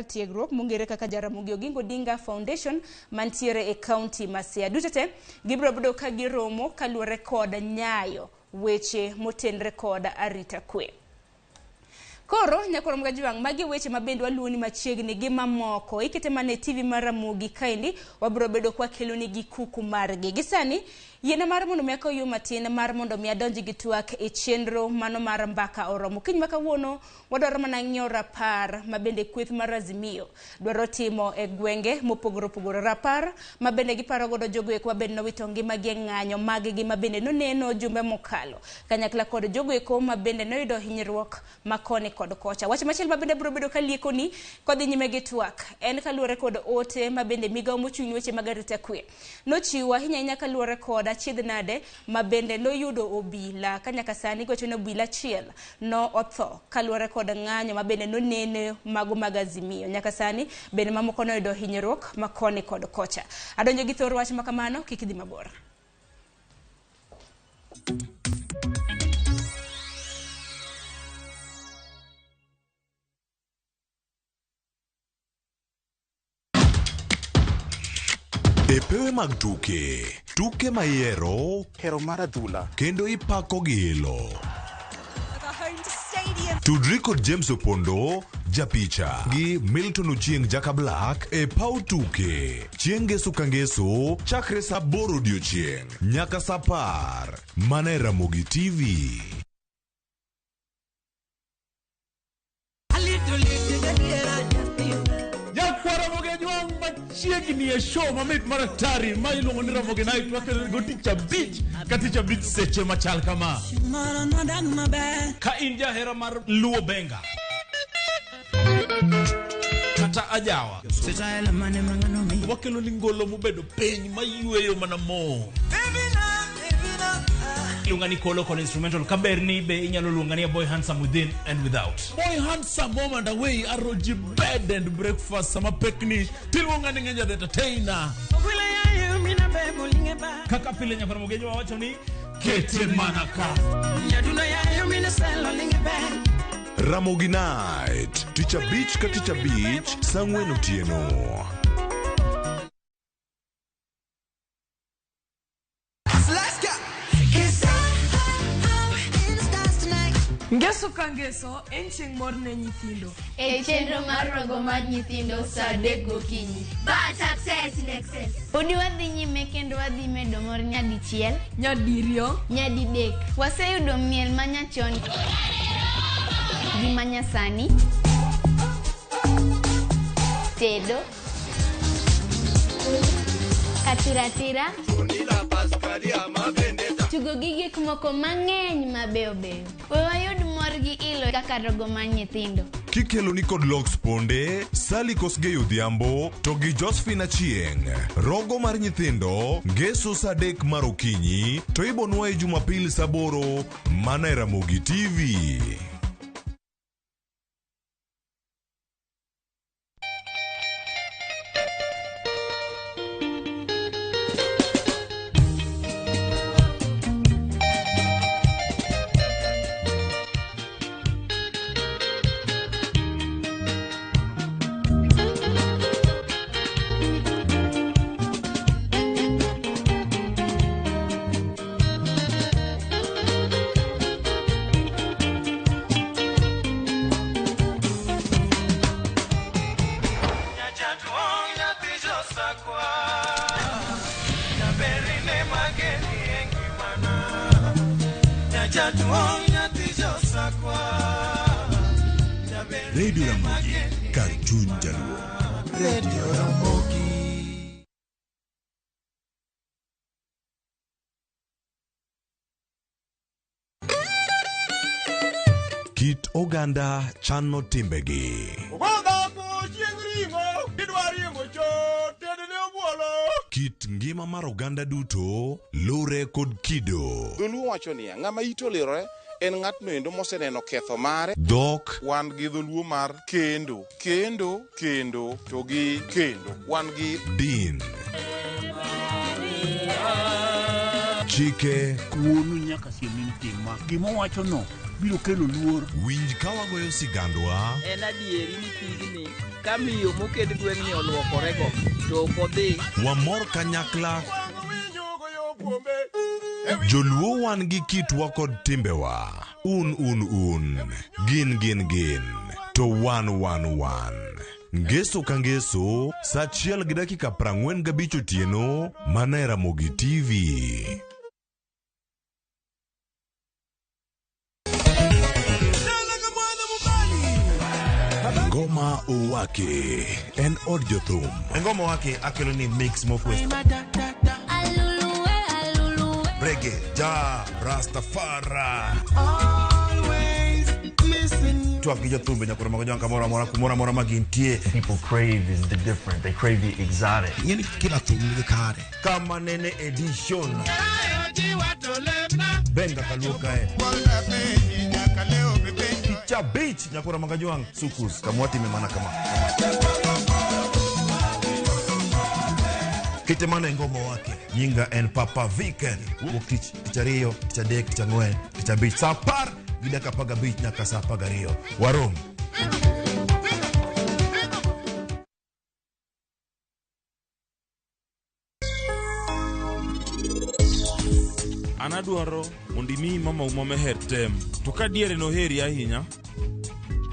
tiegruok mong'ere kaka Jaramogi Oginga Odinga Foundation mantiere e kaunti ma Siaya. Duto te gibiro bedo ka giromo kaluwore kod nyayo weche motenre kod arita kwe. Koro nyakwar Mgajwang', magi weche ma bende waluwoni machiegni gi mamoko. Ikete mana e TV mar Ramogi kaendi, wabiro bedo kwa keloni gi kuku margi. Gi sani, yiena mar mondo mi akaw yo matin mar mondo mi adonj gi twak e chenro mano mar Mbaka Oromo. Kiny ma kawuono, wadwaro mana ng'iyo rapar ma bende kweth mar Azimio dwaro timo e gwenge mopogore opogore. Rapar ma bende giparo godo jogo eko ma bende nowito ngimagi e ng'anyo maggi ma bende noneno jumbe mokalo, kanyakla kod jogo eko ma bende noyudo hinyruok ma koni kod kocha. Wach machielo ma bende biro bedo kaliekoni kodhi nyime gi twak en kaluwore kod ote ma bende migawo mochung' ne weche mag arita kwe nochiwo ahinya ahinya kaluwore kod achiedh nade ma bende noyudo obila ka nyaka sani gocho ne obila achiel no otho kaluwore kod ng'anyo ma bende nonene mago mag Azimio. Nyaka sani bende mamoko noyudo hinyruok ma koni kod kocha. Adonjo gi thor wach ma kamano, kik idhi mabor. E pewe mag tuke, tuke ma ihero, hero mar adhula, kendo ipako gi ilo. Tudri kod James Opondo, japicha, gi Milton Ochieng' Jaka Black e paw tuke. Chieng' ngeso ka ngeso, chakre saa 8 odiochieng' nyaka saa 10. Mana e Ramogi TV. Nyakwara machiegni e show mamit mar atari ma iluongo ni Ramogi Night wakelo go tich abich ka tich abich seche machal kama. Ka in jahera mar Luo Benga kata ajawa. Wakelo ni ngolo mobedo piny mayweyo mana mo. Iluonga ni Kolo kod instrumental kaberni be inyalo luonga ni a boy handsome within and without. Boy handsome home and away aroji bed and breakfast sama pekni tiluonga ni ng'enja the entertainer. Kaka pile nyakwar Mogejo wawacho ni kete mana ka. Ramogi Night, tich abich ka tich abich, saa ang'wen otieno. Ngeso ka ngeso en chieng' mor ne nyithindo. E chenro mar rogo mar nyithindo saa 3 gokinyi. Bad success in excess. Podi wadhi nyime kendo wadhi medo mor nyadichiel, nyadiriyo, nyadidek. Waseyudo miel manyachon gi manyasani, tedo, katiratira, tugo gi gik moko mang'eny mabeyo beyo. We wayud mor gi ilo kaka rogo mar nyithindo. Kikelo ni kod Lox Ponde, Sally Kosgei Odhiambo to gi Josephine Achieng'. Rogo mar nyithindo, ngeso saa 3 mar okinyi, to ibonwaye Jumapil saa 8 mana e Ramogi TV. Radio Ramogi, kar chuny Jaluo. Radio Ramogi. Kit oganda chano timbegi. Kit ngima mar oganda duto lure kod kido. Dholuo wacho niya, ng'ama ite olirore en ng'atno endo moseneno ketho mare. Dhok. Wan gi dholuo mar kendo, kendo, kendo, to gi kendo. Wan gi din. Chike. Wuonu nyaka siem ni tim ma. Gima owachono biro kelo luor. Winj ka wagoyo sigandwa. En adieri ni pigni ka miyo moket gweng'ni oluokorego to ok odhi. Wamor kanyakla. Joluo wan gi kitwa kod timbewa. Un un un. Gin gin gin. To wan wan wan. Ngeso ka ngeso, saa 1:45 otieno, mana e Ramogi TV. Ngoma Owake en od jothum. Ngoma Owake akelo ni mix mokwe. Reggae, ja, Rastafari. Twak gi jothumbe nyakoro mago jwanka moro amora kumoro amora ma gintie. People crave is the different. They crave the exotic. Ng'eni kila thum nigi kare. Kama nene edition. Benga kaluo kae. Picha beach nyakoro mago jwang' sukus kamwatime mana kama. Kite mana e Ngoma Owake. Nyinga en Papa Viken. Wuok tich, tich ariyo, tich adek, tich ang'wen, tich abich. Saa 10:15 nyaka saa 12. Warom. An adwaro mondo imi mamau mameher tem to ka diere noheri ahinya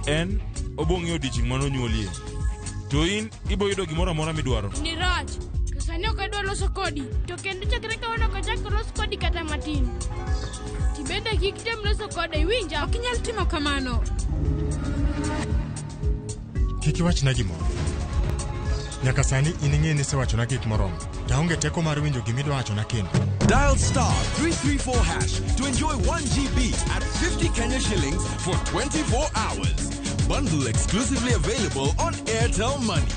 en obong'e odiochieng' manonyuolie to in iboyudo gimoro amora midwaro. Ni rach to sani ok adwa loso kodi to kendo chakre kawuono ok achak los kodi kata matin. Tibende kik tem loso koda iwinja? Ok inyal timo kamano. Kik iwachna gimoro. Nyaka sani in ing'e ni isewachona gik moromo. To aonge teko mar winjo gimidwa wachona kendo. Dial star 334 hash to enjoy 1 GB at 50 Kenya shillings for 24 hours. bundle exclusively available on Airtel Money.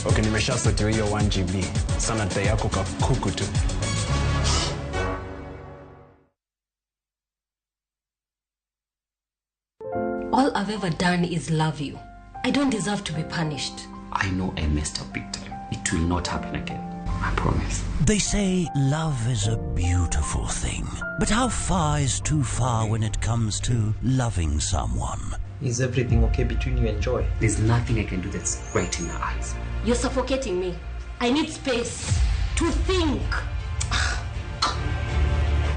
Okay, nimeshasotiwa hiyo 1 GB. Sana dai yako kakuku tu. All I've ever done is love you. I don't deserve to be punished. I know I messed up big time. It will not happen again. I promise. They say love is a beautiful thing. But how far is too far when it comes to loving someone? Is everything okay between you and Joy? There's nothing I can do that's right in her eyes. You're suffocating me. I need space to think.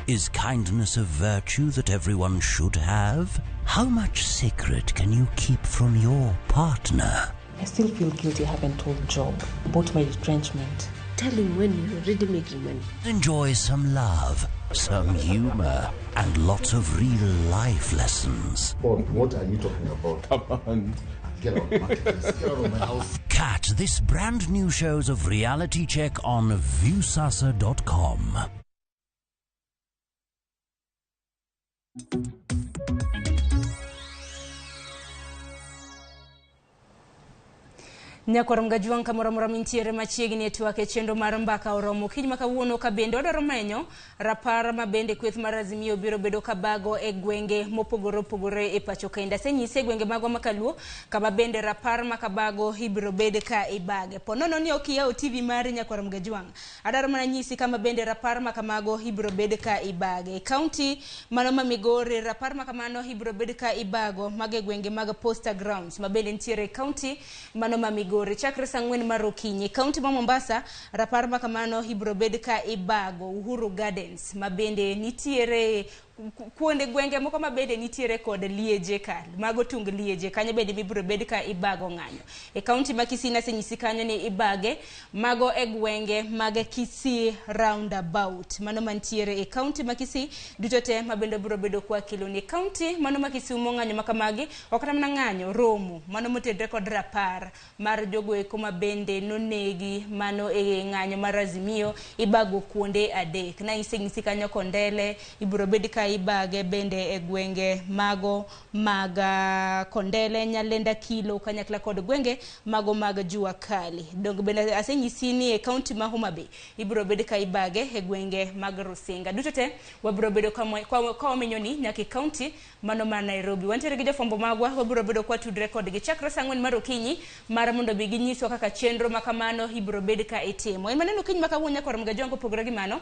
Is kindness a virtue that everyone should have? How much secret can you keep from your partner? I still feel guilty I haven't told Job about my retrenchment. Tell him when you're already making money. Enjoy some love, some humor, and lots of real life lessons. Paul, what are you talking about? Come on. Get out, Marcus. Get out of my house. Catch this brand new shows of Reality Check on Viusasa.com. Nyakwar Mgajuang' kamoro amora mintiere machiegni e twak e chenro mar mbaka oromo kiny ma kawuono ka bende wadwaro menyo rapar ma bende kweth mar Azimio biro bedo kabago e gwenge mopogore opogore e pacho kenda. Asenyisi e gwenge magwa ma Kaluo kama bende rapar ma kabago ibiro bed ka ibage. Po nono ni ok iyawo TV mari Nyakwar Mgajuang', adwaro mana nyisi kama bende rapar ma kamago ibiro bed ka ibage. E kaunti mano ma Migori rapar ma kamano ibiro bed ka ibago mago e gwenge mag Posta Grounds ma bende nitiere e kaunti mano ma Migori. Chakre saa 4 mar okinyi. Kaunti ma Mombasa rapar ma kamano ibiro bed ka ibago Uhuru Gardens ma bende nitiere kuonde gwenge moko ma bende nitiere kod lieje ka mago tung lieje kanyo bende ibiro bed ka ibago ng'anyo. E kaunti ma Kisii nasenyisi kanyo ni ibage mago e gwenge mag Kisii roundabout mano mantiere e kaunti ma Kisii duto te ma bende biro bedo kwa kiloni. Kaunti mano ma Kisumu ng'anyo makamagi ok kata mana ng'anyo romo mano motenore kod rapar mar jogo eko ma bende nonegi mano e ng'anyo mar Azimio ibago kuonde adek. Nasenyisi kanyo Kondele ibiro bed ka ibage bende e gwenge mago mag Kondele, Nyalenda, Kilo kanyakla kod gwenge mago mag Jua Kali. Dong bende asenyisi ni e kaunti ma Homa Bay ibiro bed ka ibage e gwenge mag Rusinga. Duto te wabiro bedo ka wamenyo ni nyaka e kaunti mano ma Nairobi. Wantiere gi jofwambo magwa wabiro bedo kwa tudre kodgi chakre saa 4 mar okinyi mar mondo bi ginyiswa kaka chenro makamano ibiro bed ka itimo. En maneno okinyi ma kawuono Nyakwar Mgajuang' kopogore gi mano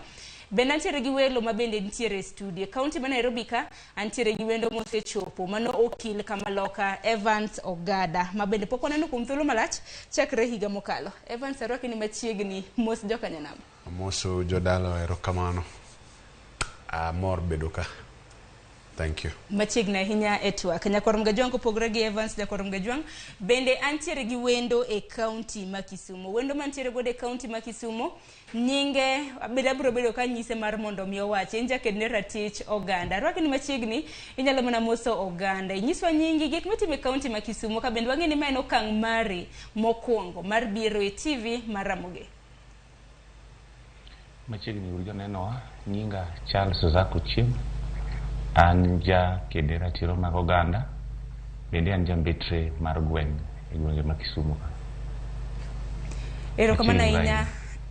bende antiere gi welo ma bende nitiere e studio. Kaunti ma Nairobi ka antiere gi wendo mosechopo mano okil Kamaloka Evans Ogada ma bende pok waneno kuom thuolo malach chakre higa mokalo. Evans, arwaki ni machiegni, mos jokanyanam. Amoso jodala, erokamano. Amor bedo ka. Thank you. Machiegni ahinya e twak. Nyakwar Mgajuang' kopogore gi Evans Nyakwar Mgajuang' bende antiere gi wendo e kaunti ma Kisumu. Wendo mantiere godo e kaunti ma Kisumu nyinge bende abiro bedo ka nyise mar mondo mi owachi. En jaked ne ratich oganda. Arwaki ni machiegni, inyalo mana moso oganda. Inyiswa nyingi gik mitimo e kaunti ma Kisumu ka bende wang'e ni ma en okang' mari mokwongo mar biro e TV mar Ramogi. Machiegni uru jonenowa, nyinga Charles Ozako Chieng'. An jaked ne ratiro mag oganda, bende an jambetre mar gweng' e gwenge ma Kisumu ka. Erokamano ahinya.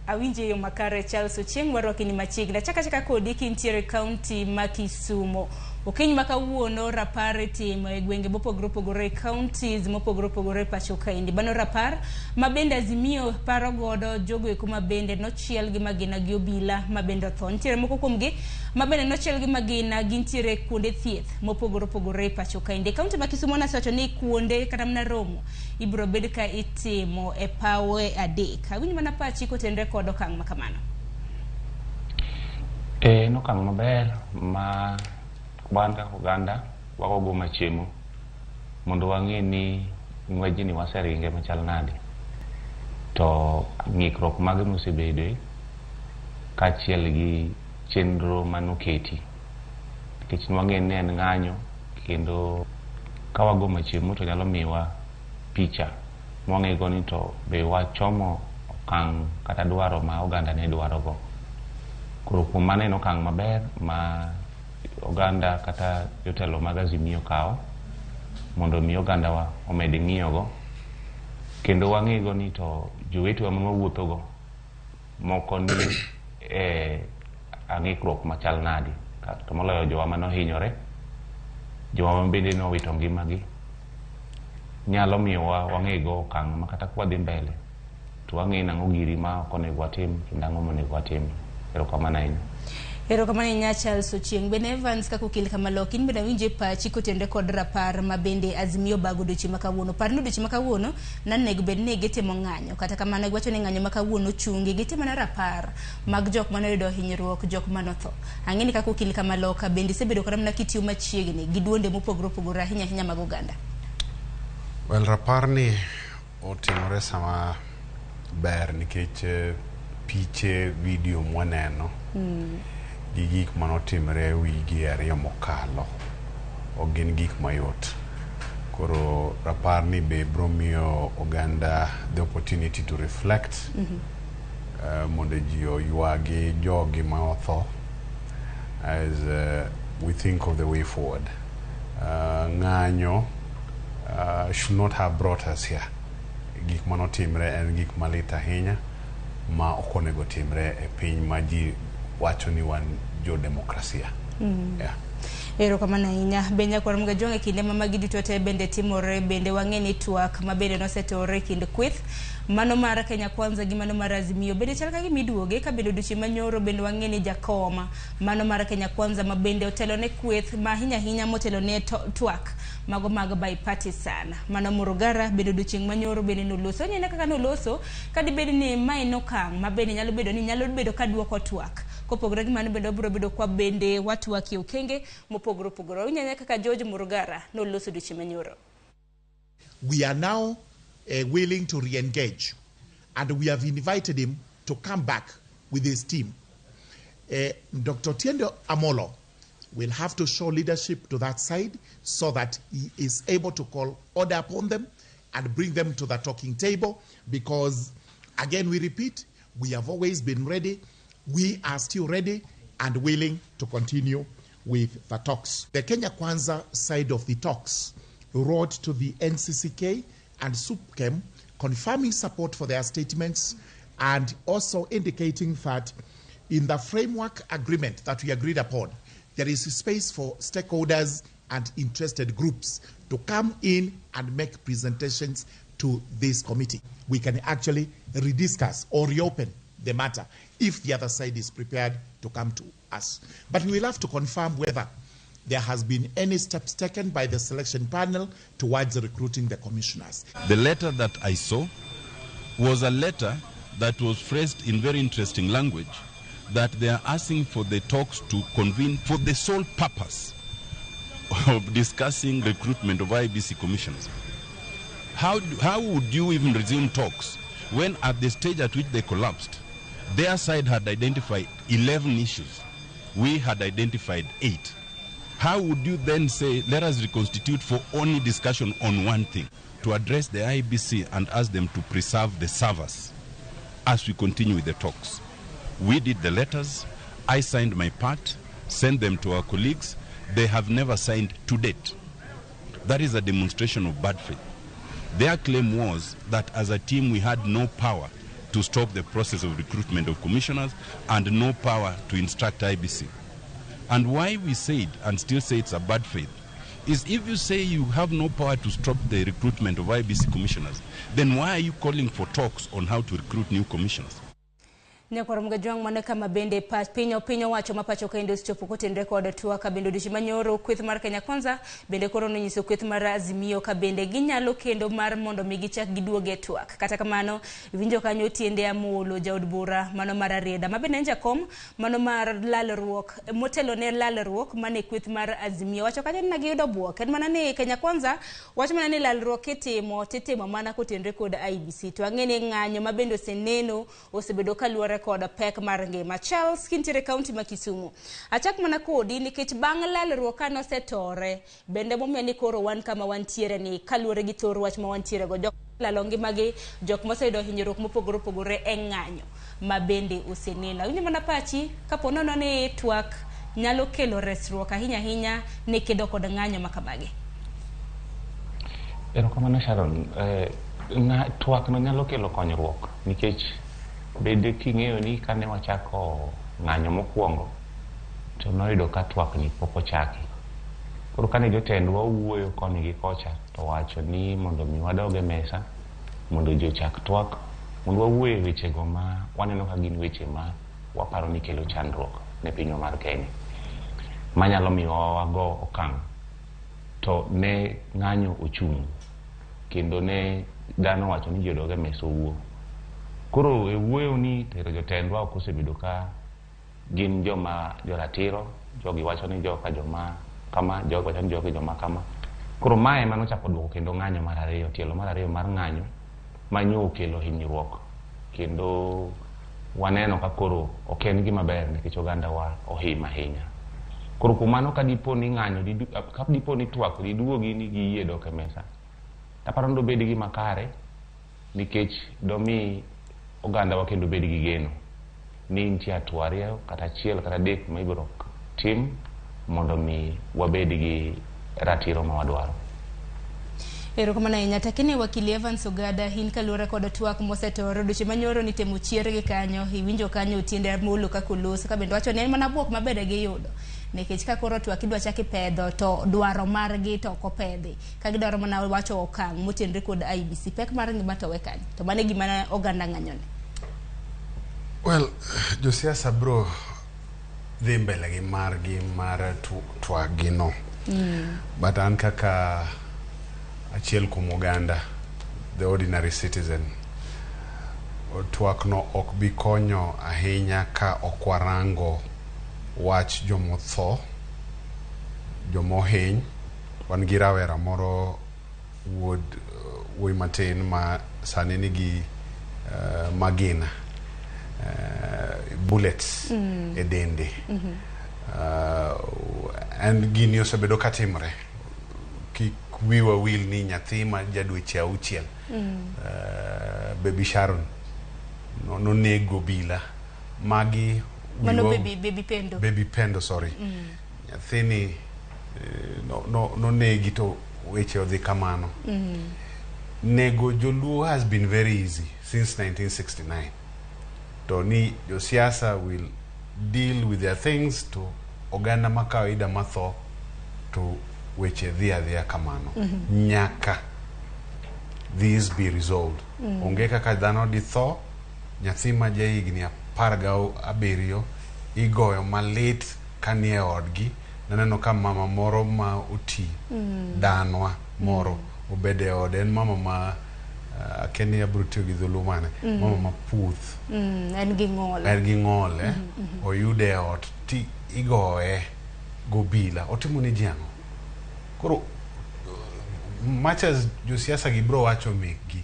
Awinje yo makare Charles Ochieng', warwaki ni machiegni. Achaka achaka kodi kintiere kaunti ma Kisumu. Okinyi ma kawuono rapar itimo e gwenge mopogore opogore, counties mopogore opogore pacho kaendi. Mano rapar ma bende Azimio paro godo jogo eko ma bende nochiel gi magina gi obila ma bende otho. Nitiere moko kuomgi ma bende nochiel gi magina gintiere kuonde thieth mopogore opogore pacho kaendi. Kaunti ma Kisumu nasewacho ni kuonde kata mana romo ibiro bed ka itimo e pawe adek. Awinj mana pachi kotenore kod okang' ma kamano. En okang' maber ma banda oganda wagogo machiemo mondo wang'e ni ng'wejni waseringe machal nade, to ng'ikruok mage mosebedoe kaachiel gi chenro manoketi, nikech nwang'e ni en ng'anyo kendo ka wago machiemo to nyalo miwa picha mwang'ego ni to be wachomo okang' kata dwaro ma oganda ne dwarogo. Koro kuom mano en okang' maber ma oganda kata jotelo mag Azimio kawo Mondo mi ogandawa omed ng'iyogo kendo wang'ego ni to jowetewa ma wawuothogo moko ni e ang'ikruok machal nadi to moloyo jowa manohinyore jowa ma bende nowito ngimagi nyalo miyowa wang'ego okang' ma kata kwadhi mbele to wang'e nang'o giri ma ok onego watim kendo ang'o monego watim. Erokamano ahinya. Erokamano ahinya Charles Ochieng. Bende Evans kaka okil kamalo, in bende awinjo e pachi kotenore kod rapar ma bende Azimio bago odiochieng' ma kawuono. Par ni odiochieng' ma kawuono nanego bed ni gitimo ng'anyo. Kata kamano giwacho ni ng'anyo ma kawuono chungi gitimo mana rapar mag jok mane oyudo hinyruok, jok mane otho. Ang'e ni kaka okil kamaloka bende isebedo kata mana kitiyo machiegni gi duonde mopogore opogore ahinya ahinya mag oganda. Well, rapar ni otimore sama ber nikech piche video mwaneno gi gik manotimre wige ariyo mokalo ok gin gik mayot. Koro rapar ni be biro miyo oganda the opportunity to reflect mondo ji oywagi jogi ma otho as we think of the way forward. Ng'anyo should not have brought us here. Gik manotimre en gik malit ahinya ma ok onego timre e piny ma ji wacho ni wan jo demokrasia. Yeah. Erokamano ahinya. Be nyakwar Mgajwang' e kinde ma magi duto te bende timore bende wang'e ni twak ma bende nosetore e kind kweth mano mar Kenya Kwanza gi mano mar Azimio bende chal ka gima iduoge ka bende odiochieng' manyoro bende wang'e ni jakom mano mar Kenya Kwanza ma bende otelo ne kweth ma ahinya ahinya motelo ne twak mago mag bipartisan mano Murugara bende odiochieng' manyoro bende noloso. Onene kaka noloso kadibed ni mae en okang' ma bende nyalo bedo ni nyalo bedo ka duoko twak. Kopogore gi mano bende wabiro bedo kwa bende watwakie okenge mopogore opogore. Wawinj ane kaka George Murugara noloso odiochieng' manyoro. We are now willing to re-engage, and we have invited him to come back with his team. Dr. Otiende Amollo will have to show leadership to that side so that he is able to call order upon them and bring them to the talking table, because, again, we repeat, we have always been ready. We are still ready and willing to continue with the talks. The Kenya Kwanza side of the talks wrote to the NCCK and SUPKEM confirming support for their statements and also indicating that in the framework agreement that we agreed upon, there is space for stakeholders and interested groups to come in and make presentations to this committee. We can actually rediscuss or reopen the matter if the other side is prepared to come to us. But we will have to confirm whether there has been any steps taken by the selection panel towards recruiting the commissioners. The letter that I saw was a letter that was phrased in very interesting language, that they are asking for the talks to convene for the sole purpose of discussing recruitment of IEBC commissioners. How would you even resume talks when at the stage at which they collapsed, their side had identified 11 issues. We had identified 8. How would you then say, let us reconstitute for only discussion on one thing, to address the IEBC and ask them to preserve the servers as we continue with the talks? We did the letters. I signed my part, sent them to our colleagues. They have never signed to date. That is a demonstration of bad faith. Their claim was that as a team we had no power to stop the process of recruitment of commissioners and no power to instruct IEBC. And why we said and still say it's a bad faith is if you say you have no power to stop the recruitment of IEBC commissioners, then why are you calling for talks on how to recruit new commissioners? Nyakwar Mgajwang' mano kama bende piny owacho ma pacho kaendi osechopo kotenore kod twak ka bende odiochieng' manyoro kweth mar Kenya Kwanza bende koro nonyiso kweth mar Azimio ka bende ginyalo kendo mar mondo mi gichak giduog e twak. Kata kamano iwinjo kanyo Otiende Amollo jaod bura mano mar Rarieda ma bende en jakom mano mar lalruok motelo ne lalruok mane kweth mar Azimio wacho kanyo ni giyudo bwok en mana ni Kenya Kwanza wacho mana ni lalruok itimo titimo mana kotenore kod IEBC to ang'e ni ng'anyo ma bende oseneno osebedo kaluwore kod pek mar ngima. Charles kintiere kaunti ma Kisumu. Achak mana kodi nikech bang' lalruok ka nosetore bende momiyo ni koro wan kama wantiere ni kaluwore gi thor wach ma wantiere go jok lalo ngimagi jok moseyudo hinyruok mopogore opogore e ng'anyo ma bende oseneno. Awinjo mana pachi kapo nono ni twak nyalo kelo resruok ahinya ahinya ne kedo kod ng'anyo ma kamagi. Erokamano Sharon. Twak no nyalo kelo konyruok nikech bende king'eyo ni kane wachako ng'anyo mokwongo to noyudo ka twak ni pok ochaki. Koro kane jotendwa owuoyo koni gi kocha to wacho ni mondo mi wadog e mesa mondo ji ochak twak mondo wawuoye e wechego ma waneno ka gin weche ma waparo ni kelo chandruok ne pinywa mar Kenya manyalo miyo wago okang' to ne ng'anyo ochung' kendo ne dhano wacho ni ji odog e mesa owuo. Koro e wuoyo ni tero jotendwa ok osebedo ka gin joma joratiro, jogi wacho ni joka joma kama, jogi wacho ni jogi joma kama. Koro mae ema nochako duoko kendo ng'anyo mar ariyo, tielo mar ariyo mar ng'anyo manyo okelo hinyruok kendo waneno ka koro ok en gima ber nikech oganda wa ohim ahinya. Koro kuom mano ka dipo ni ng'anyo, ka dipo ni twak diduogi ni giyie dok e mesa, taparo ni dobed gima kare nikech domi oganda wa kendo bed gi geno ni nitie hatua ariyo kata achiel kata adek ma ibiro tim mondo mi wabed gi ratiro ma wadwaro. Erokamano ahinya. Takine wakili Evans Ogada, in kaluwore kod twak mosetore odiochieng' manyoro ni temo chiergi kanyo, iwinjo kanyo Otiende Amolo kaka oloso ka bende wacho ni en mana buok maber giyudo nikech ka koro twak idwa chak ipedho to dwaro margi to ok opedhi ka gidwaro mana wacho okang' motenre kod IEBC pek mar ngima to we kanyo to mano e gima ne oganda ng'anyone. Well, josiasa bro dhi mbele gi margi mar twak gi no. But an kaka achiel kuom oganda, the ordinary citizen, twak no ok bi konyo ahinya ka ok warango wach jomotho, jomohiny. Wan gi rawera moro wuod wuoyi matin ma sani nigi magina bullets e dende. And gini osebedo katimre. Kik wiwa wil ni nyathi ma ja dweche 6 Baby Sharon nonego obila. Magi Mano baby Pendo. Baby Pendo, sorry. Nyathini nonegi to weche odhi kamano. Nego joluo has been very easy since 1969. To ni josiasa will deal with their things to oganda ma kawaida matho to weche dhi adhiya kamano. Nyaka these be resolved. Onge kaka dhano ditho, nyathi ma jahigni 17 igoyo malit kanie odgi. Naneno ka mama moro ma oti, danwa moro obede e ode, en mama ma akia ni abiro tiyo gi dholuo mane, mama ma puth. En gi ng'ol. En gi ng'ol, oyude e ot ti igoye gobila. Otimo ne ji ang'o? Koro much as josiasa gi bro wacho mekgi,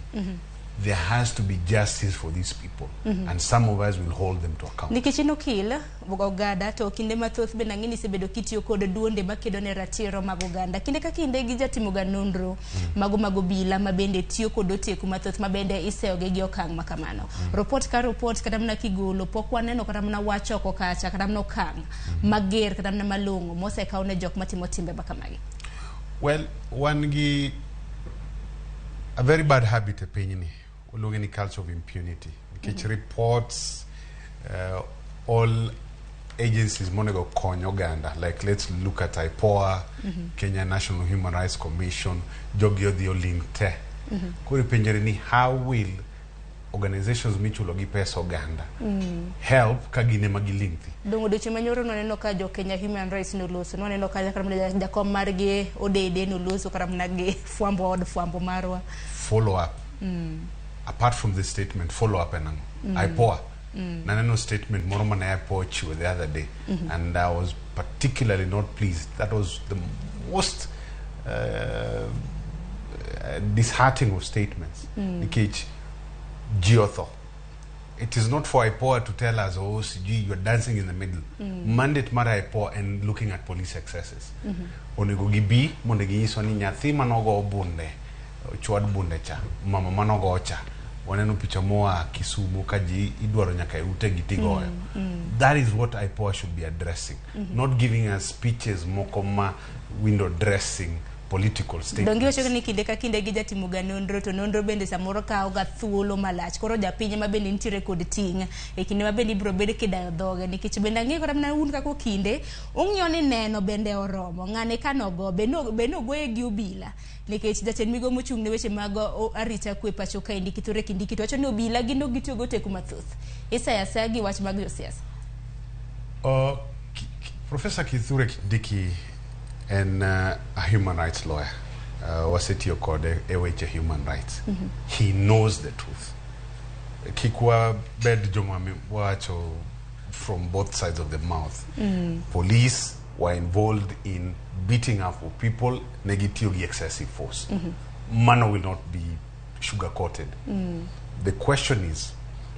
there has to be justice for these people. And some of us will hold them to account. Nikech in okil Ogada to kinde mathoth bende ang'e ni isebedo kitiyo kod duonde makedo ne ratiro mag oganda. Kinde ka kinde gijatimo ga nonro mago mag obila ma bende tiyo kod oteku mathoth ma bende iseyogi gi okang' ma kamano. Report ka report kata mana kigolo pok waneno kata mana wach oko kacha kata mana okang' mager kata mana malong'o mosekaw ne jok matimo timbe ma kamagi. Well, wan gi a very bad habit e pinyni. Waluonge ni culture of impunity. Nikech reports, all agencies monego kony oganda, like let's look at IPOA, Kenya National Human Rights Commission, jogi odhi oling te. Koro ipenjore ni how will organizations michulo gi pesa oganda help ka gin ema giling thi? Dongo odiochieng' manyoro nwaneno ka jo Kenya Human Rights noloso, nwaneno ka kata mana jakom margi Odede noloso kata mana gi fwambo od fwambo marwa. Follow up. Apart from the statement, follow up en ang'o? IPOA. Naneno statement moro mane IPOA ochiwo the other day, and I was particularly not pleased. That was the most disheartening of statements. Nikech ji otho. It is not for IPOA to tell us, oh, sijui, you are dancing in the middle. Mandate mar IPOA and looking at police excesses. Onego gibi mondo ginyiswa ni nyathi manogo bunde, ochwad bunde cha, mama manogo cha. Waneno picha moa Kisumu ka ji idwaro nyaka e utegi tigoyo. That is what IPOA should be addressing. Not giving us speeches moko ma window dressing Political statements. Donge iwacho ni kinde ka kinde gijatimo ga nonro, to nonro bende samoro kawo ga thuolo malach. Koro japiny ma bende nitiere kod ting' e kinde ma bende ibiro bed kidayo dhoge, nikech bende ang'eyo kata mana un kaka okinde ung'iyo ni neno bende oromo ng'ane kanogo be nogoye gi obila, nikech jatend migawo mochung' ne weche mag arita kwe pacho kaendi Kithure Kindiki to wacho ni obila gin ok gitiyo go teko mathoth. Isaya asaya gi wach mag josiasa. Professor Kithure Kindiki en a human rights lawyer. Wasetiyo kode e weche human rights. He knows the truth. Kik wabed joma wacho from both sides of the mouth. Police were involved in beating up of people, ne gitiyo gi excessive force. Mano will not be sugar-coated. The question is,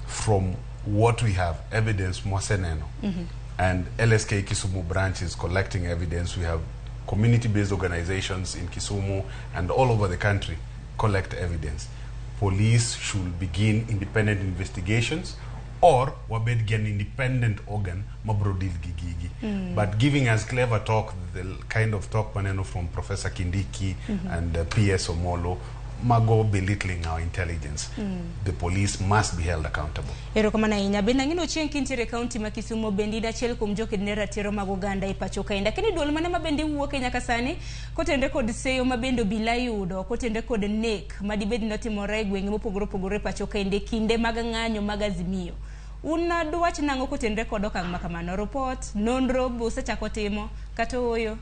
from what we have, evidence mwaseneno, and LSK Kisumu branch is collecting evidence. We have community-based organizations in Kisumu and all over the country collect evidence. Police should begin independent investigations or wabed gi an independent organ mabro deal gi gigi. But giving us clever talk, the kind of talk maneno from Professor Kindiki and PS Omolo, mago belittling our intelligence. The police must be held accountable. Erokamano ahinya. Bende ang'e ni Ochieng' kintiere e kaunti ma Kisumu bende in achiel kuom joked ne ratiro mag oganda e pacho kaendi. Lakini duol mane ma bende wuok e nyaka sani kotenre kod seyo ma bende obila yudo, kotenre kod nek ma dibed ni otimore e gwenge mopogore opogore e pacho kaendi e kinde mag ng'anyo mag Azimio. Un duwach nang'o kotenre kod okang' ma kamano? Report, nonro be usechako timo kata ooyo?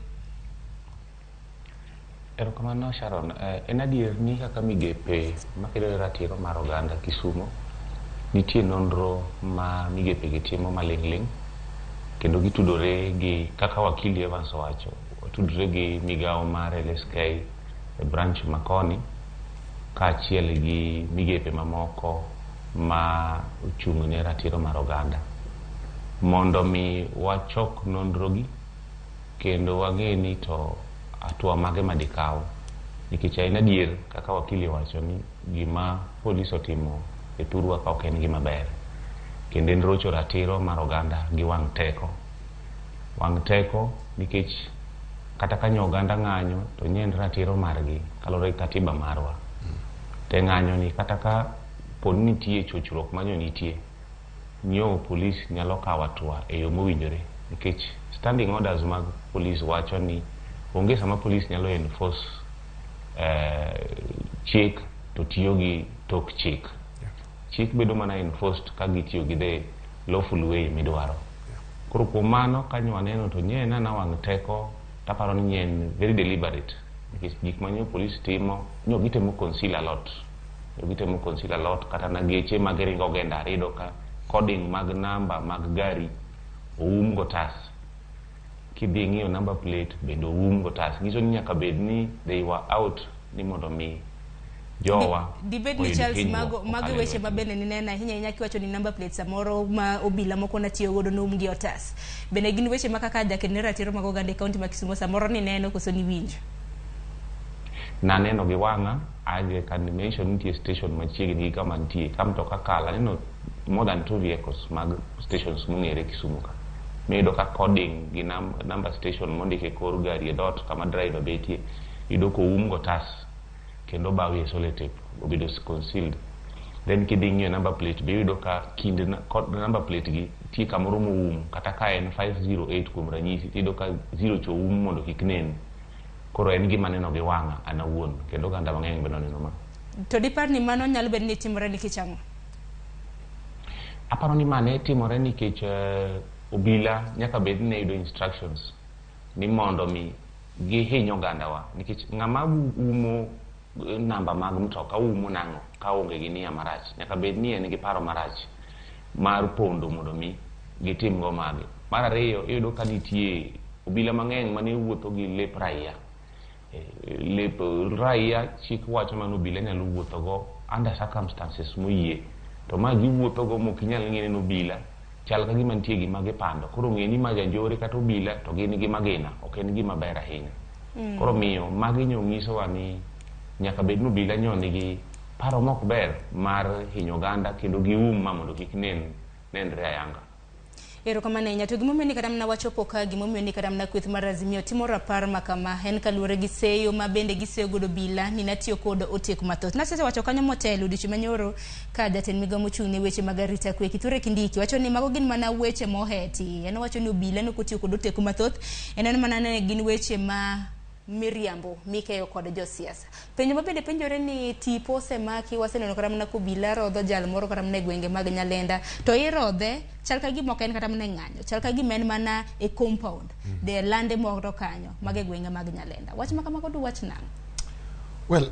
Erokamano Sharon. En adier ni kaka migepe makedo ne ratiro mar oganda Kisumu, nitie nonro ma migepe gi timo maling' ling', kendo gitudore gi kaka wakili Evans owacho, otudore gi migawo mar LSK e branch makoni, kaachiel gi migepe mamoko ma ochung' ne ratiro mar oganda, mondo mi wachok nonro gi kendo wang'e ni to hatua mage madikaw, nikech en adier kaka wakili owacho ni gima polis otimo e thurwa ka ok en gima ber, kendo en rocho ratiro mar oganda gi wang' teko wang' teko, nikech kata ka nyo oganda ng'anyo to nye en ratiro margi kaluwore gi katiba marwa. Te ng'anyo ni kata ka pod nitie chochruok manyo nitie, nyo polis nyalo kawo hatua e yo mowinjore, nikech standing orders mag polis wacho ni onge sama polis nyalo enforce chik to tiyo gi tok chik. Chik bedo mana enforced ka gitiyo gi the lawful way midwaro. Koro kuom mano kanyo waneno to nye en ana wang' teko, taparo ni nye en very deliberate, nikech gik ma nyo polis timo nyo gitemo conceal a lot, nyo gitemo conceal a lot. Kata na geche ma giringo go e ndara, iyudo ka coding mag namba mag gari oum gotas, kidhi ing'iyo number plate bende oum gotas, nyiso ni nyaka bed ni they were out ni mondo mi jowa Dibed ni oyud Charles hinyruok mago mago kokalo e weche ma lwetgi. Bende nineno ahinya ahinya kiwacho ni number plate samoro ma obila moko natiyo godo noum gi otas, bende gin weche ma kaka jaked ne ratiro mag oganda e kaunti ma Kisumu samoro nineno koso niwinjo? Naneno gi wang'a. I can mention nitie station machiegni gi kama nitie ka mtoka kalo, aneno more than two vehicles mag stations mong'ere Kisumu ka, miyudo ka coding gi number station mondik e kor gari e dhoot kama driver betie, iyudo koum gotas kendo obawie sellotape, obedo concealed. Then kidhi ing'iyo number plate be, iyudo ka kind kod number plate gi nitie kamoro moum, kata ka en 508 kuom ranyisi, tiyudo ka 0 cho oum mondo kik nen. Koro en gima aneno gi wang'a an awuon, kendo oganda mang'eny bende oneno ma. To dipar ni mano nyalo bedo ni timore nikech ang'o? Aparo ni ma ne timore nikech obila nyaka bed ni ne yudo instructions ni mondo mi gihiny ogandawa, nikech ng'ama umo namba mag mtoka umo nang'o ka onge gi nia marach? Nyaka bed ni en gi paro marach mar pondo mondo mi gitim go magi. Mar ariyo, iyudo ka nitie obila mang'eny mane wuotho gi lep raia. Lep raia, chik wacho mana obila nyalo wuotho go under circumstances moyie, to ma giwuotho go mok inyal ng'e ni en obila, chal ka gima nitie gima gipando. Koro ng'e ni ma janjore kata obila to gin gi magina, ok en gima ber ahinya. Koro miyo magi nyo nyisowa ni nyaka bed ni obila nyo nigi paro mok ber mar hinyo oganda kendo gium ma mondo kik nen nenre ayanga. Erokamano ahinya. To gimomiyo ni kata mana wachopo ka, gimomiyo ni kata mana kweth mar Azimio timo rapar ma kama en kaluwore gi seyo ma bende giseyo godo obila ni natiyo kod oteku mathoth. Nasewacho kanyo motelo odiochieng' manyoro ka jatend migao mochung' ne weche mag arita kwe Kithure Kindiki wacho ni mago gin mana weche moheti. En owacho ni obila ne ok otiyo kod oteku mathoth, en en mana ne gin weche ma miriambo mikeyo kod josiasa. Penjo ma bende penjore ni tipo osemaki, waseneno kata mana kobila rodho jal moro kata mana e gwenge mag Nyalenda, to irodhe chal ka gima ok en kata mana e ng'anyo, chal ka gima en mana e compound, de lande moro kanyo mag e gwenge mag Nyalenda. Wach ma kamago duwach nang'o? Well,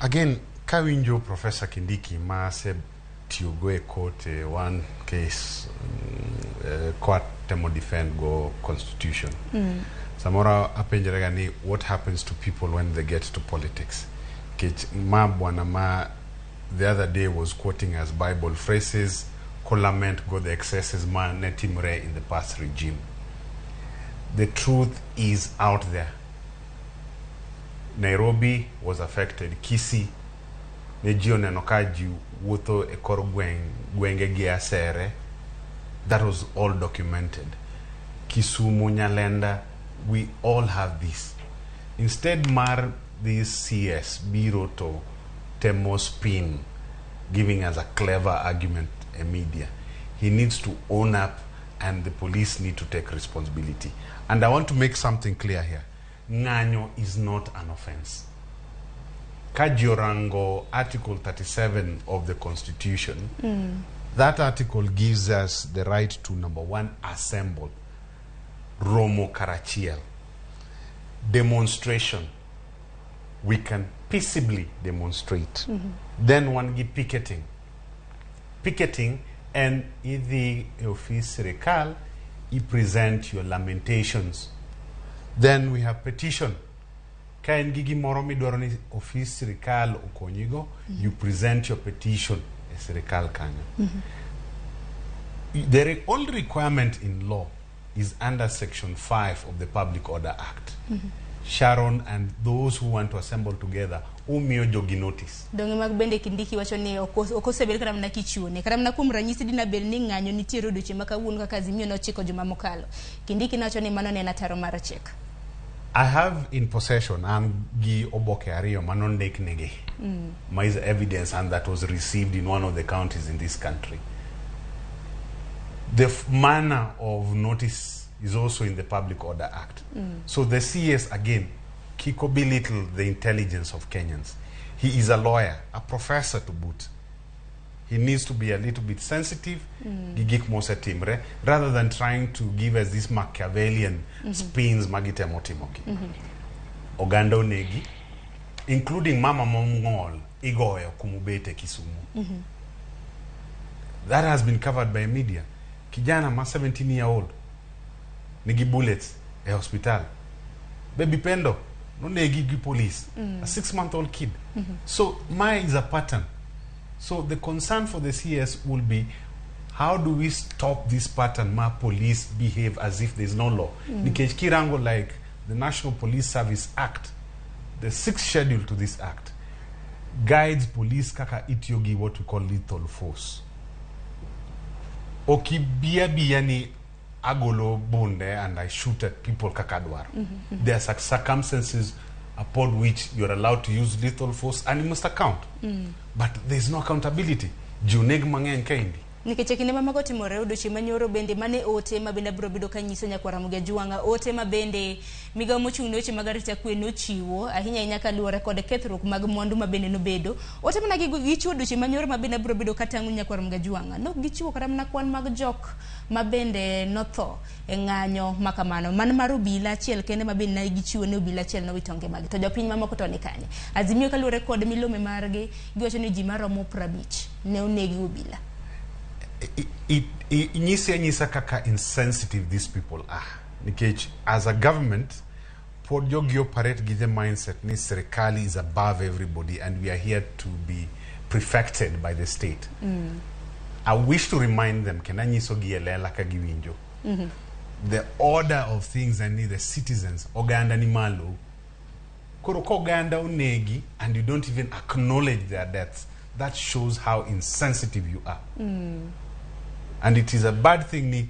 again, kawinjo Professor Kindiki ma asetiyogo e court e one case koa temo defend go constitution. Samoro apenjrega ni what happens to people when they get to politics. Nikech ma bwana ma the other day was quoting as Bible phrases, ko lament go the excesses ma ne timre in the past regime. The truth is out there. Nairobi was affected. Kisii ne ji oneno ka ji wuotho e kor gweng' gwenge gi asere. That was all documented. Kisumu, Nyalenda, we all have this. Instead mar this CS biro to temo spin, giving us a clever argument e media. He needs to own up and the police need to take responsibility. And I want to make something clear here. Ng'anyo is not an offense. Ka ji orango Article 37 of the Constitution, that article gives us the right to, number one, assemble, romo karachiel, demonstration. We can peaceably demonstrate. Then wan gi picketing. Picketing en idhi e ofis sirikal, i present your lamentations. Then we have petition. Ka en gi gimoro midwaro ni ofis sirikal okonyigo, you present your petition e sirikal kanyo. The only requirement in law is under Section 5 of the Public Order Act. Sharon and those who want to assemble together, umiyo jogi notice. Donge mag bende Kindiki wacho ni ok osebed kata mana kichiwone. Kata mana kuom ranyisi dina bed ni ng'anyo nitiere odiochieng' ma kawuono kaka Azimio nochiko juma mokalo. Kindiki nowacho ni mano ne en ataro mar chik. I have in possession an gi oboke ariyo manondik negi ma is evidence and that was received in one of the counties in this country. The manner of notice is also in the Public Order Act. So the CS again, kik belittle the intelligence of Kenyans. He is a lawyer, a professor to boot. He needs to be a little bit sensitive gi gik mosetimre rather than trying to give us these Machiavellian spins magitemo timogi. Oganda onegi, including mama mong'ol igoyo kumubete Kisumu. That has been covered by media. Kijana ma 17-year-old nigi bullets e hospital. Baby Pendo nonegi gi police, a 6-month-old kid. So my is a pattern. So the concern for the CS will be, how do we stop this pattern ma police behave as if there's no law? Nikech kirango like the National Police Service Act, the sixth schedule to this act guides police kaka itiyo gi what we call lethal force. Ok ibi abiya ni agolo bunde and I shoot at people kaka adwaro. There are circumstances upon which you're allowed to use lethal force and you must account. But there's no accountability. Ji oneg mang'eny kaendi. Nikech e kinde ma mago timore odiochieng' manyoro bende mane ote ma bende abiro bedo kanyiso nyakwar Ramogi Ajwang'a, ote ma bende migawo mochung' ne weche mag arita kwe nochiwo ahinya ahinya kaluwore kod kethruok mag mwandu ma bende nobedo ote mana gichiwo odiochieng' manyoro ma bende abiro bedo katang'o nyakwar Ramogi Ajwang'a nok gichiwo kata mana kwan mag jok ma bende notho e ng'anyo ma kamano man mar obila achiel kende ma bende ne gichiwo ne obila achiel nowito ngimagi to jopiny mamoko to ni kanye. Azimio kaluwore kod milome margi giwacho ni ji maromo 50 ne onegi obila. Nyisi anyisa kaka insensitive these people are. Nikech as a government, pod jogi operate gi the mindset ni serikali is above everybody and we are here to be prefected by the state. I wish to remind them, kendo anyisogi e lela ka giwinjo. The order of things and the citizens, oganda ni malo. Koro ka oganda onegi and you don't even acknowledge their deaths, that shows how insensitive you are. And it is a bad thing ni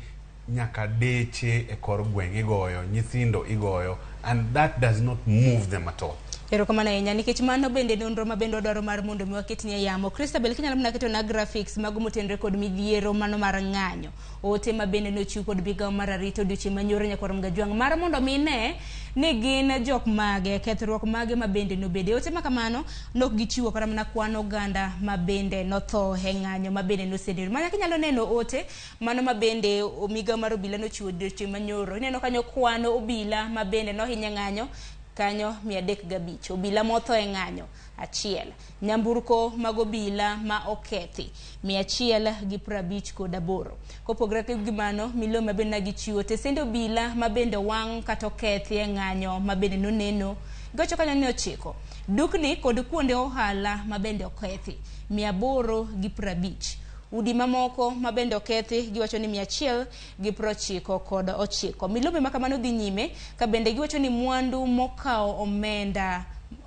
Nyaka deche e kor gweng' igoyo, nyithindo igoyo, and that does not move them at all. Erokamano ahinya nikech mano bende nonro ma bende wadwaro mar mondo mi waketni e yamo. Christabel, kinyalo mana keto na graphics mago motenore kod midhiero mano mar ng'anyo. Ote ma bende nochiw kod migawo mar arita odiochieng' manyoro nyakwar Mgajwang' mar mondo mi ne ni gin jok mage, kethruok mage ma bende nobede. Ote ma kamano nok gichiwo kata mana kwan oganda ma bende notho e ng'anyo ma bende noseneno. Mana kinyalo neno ote mano ma bende migawo mar obila nochiwo odiochieng' manyoro. Ineno kanyo kwan obila ma bende nohinyo e ng'anyo kanyo 305. Obila motho e ng'anyo 1. Nyamburko mag obila ma okethi 158. Kopogore gi mano, milome bende gichiwo tesende obila ma bende owang' kata okethi e ng'anyo ma bende noneno. Giwacho kanyo ni 9. Dukni kod kuonde ohala ma bende okethi 850. Udi mamoko ma bende okethi giwacho ni 199. Milome ma kamano dhi nyime ka bende giwacho ni mwandu mokawo omenda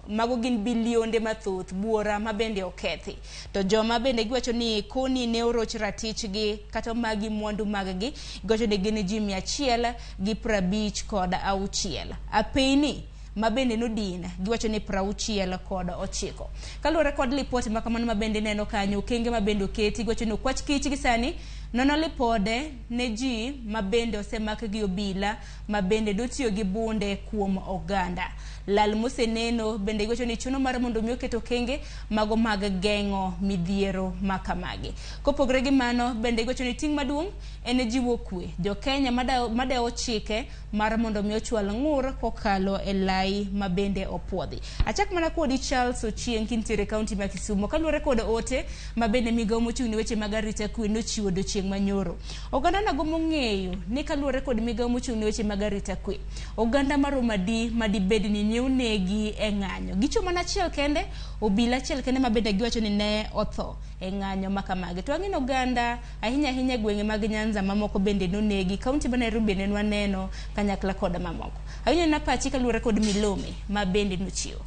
mago gin bilionde mathoth buora ma bende okethi. To joma bende giwacho ni koni ne oroch ratichgi kata magi mwandu maggi giwacho ni gin ji 156. Apeyni ma bende nodin giwacho ni 69. Kaluwore kod lipot ma kamano ma bende neno kanyo okenge ma bende oketi giwacho ni okwach kich gi sani nono lipode ne ji ma bende osemak gi obila ma bende dotiyo gi bunde kuom oganda. Lal moseneno bende giwacho ni chuno mar mondo mi oket okenge mago mag geng'o midhiero ma kamagi. Kopogore gi mano bende giwacho ni ting' maduong' en jiwo kwe. Jo Kenya madewo chike mar mondo mi ochwal ng'ur kokalo e lai ma bende opuodhi. Achak mana kodi Charles Ochieng kintiere kaunti ma Kisumu kaluwore kod ote ma bende migawo mochung' ne weche mag arita kwe nochiwo odiochieng' manyoro. Oganda nago mong'eyo ni kaluwore kod migawo mochung' ne weche mag arita kwe, oganda maromo adi madibed ni ne onegi e ng'anyo. Gichiwo mana achiel kende, obila achiel kende ma bende giwacho ni ne otho e ng'anyo ma kamagi. To wang'e ni oganda ahinya ahinya e gwenge mag Nyanza mamoko bende nonegi, kaunti ma Nairobi bende nwaneno kanyakla kod mamoko. Awinjo na pachi kaluwore kod milome ma bende nochiwo.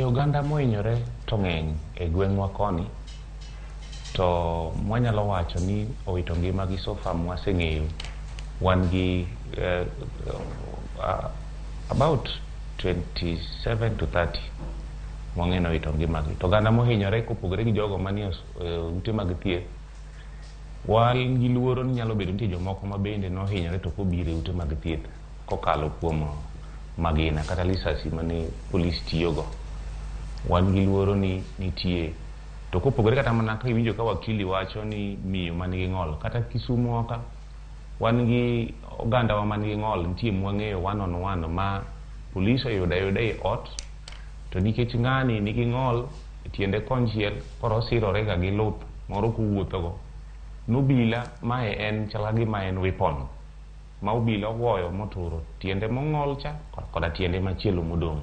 Oganda mohinyore to ng'eny e gweng'wa koni, to mwanyalo wacho ni owito ngimagi so far mwaseng'eyo wan gi about 27 to 30 mwang'eyo ni owito ngimagi. To oganda mohinyore kopogore gi jogo manie ute mag thieth, wan gi luoro ni nyalo bedo nitie jomoko ma bende nohinyore to ok obiro e ute mag thieth kokalo kuom magina kata lisasi mane polis tiyogo. Wan gi luoro ni nitie. To kopogore kata mana ka iwinjo ka wakili wacho ni miyo manigi ng'ol, kata Kisumu ka wan gi ogandawa manigi ng'ol, nitie mwang'eyo one on one ma polis oyudo ayuda e ot, to nikech ng'ani nigi ng'ol e tiende konchiel, koro osirore ga gi luth moro kowuothogo. Nobila mae en chal ka gima en weapon ma obila ogoyo moturo tiende mong'ol cha koda tiende machielo modong'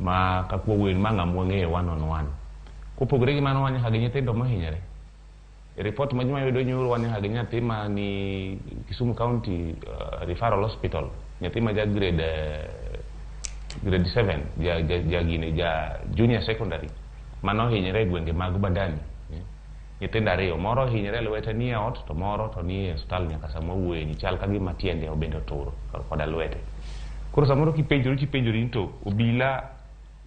ma kaka wawuoyo ma ng'ama wang'eyo one on one. Kopogore gi mano wan nyaka gi nyithindo mohinyore. E report ma wayudo nyoro wan nyaka gi nyathi ma ni Kisumu County Referral Hospital, nyathi ma ja grade 7, ja junior secondary manohinyore e gwenge mag Bandani. Nyithindo ariyo, moro ohinyore e lwete nie ot to moro to nie osiptal nyaka sama wawuoye ni chal ka gima tiende obende oturo koda lwete. Koro samoro kipenjori tipenjori ni to obila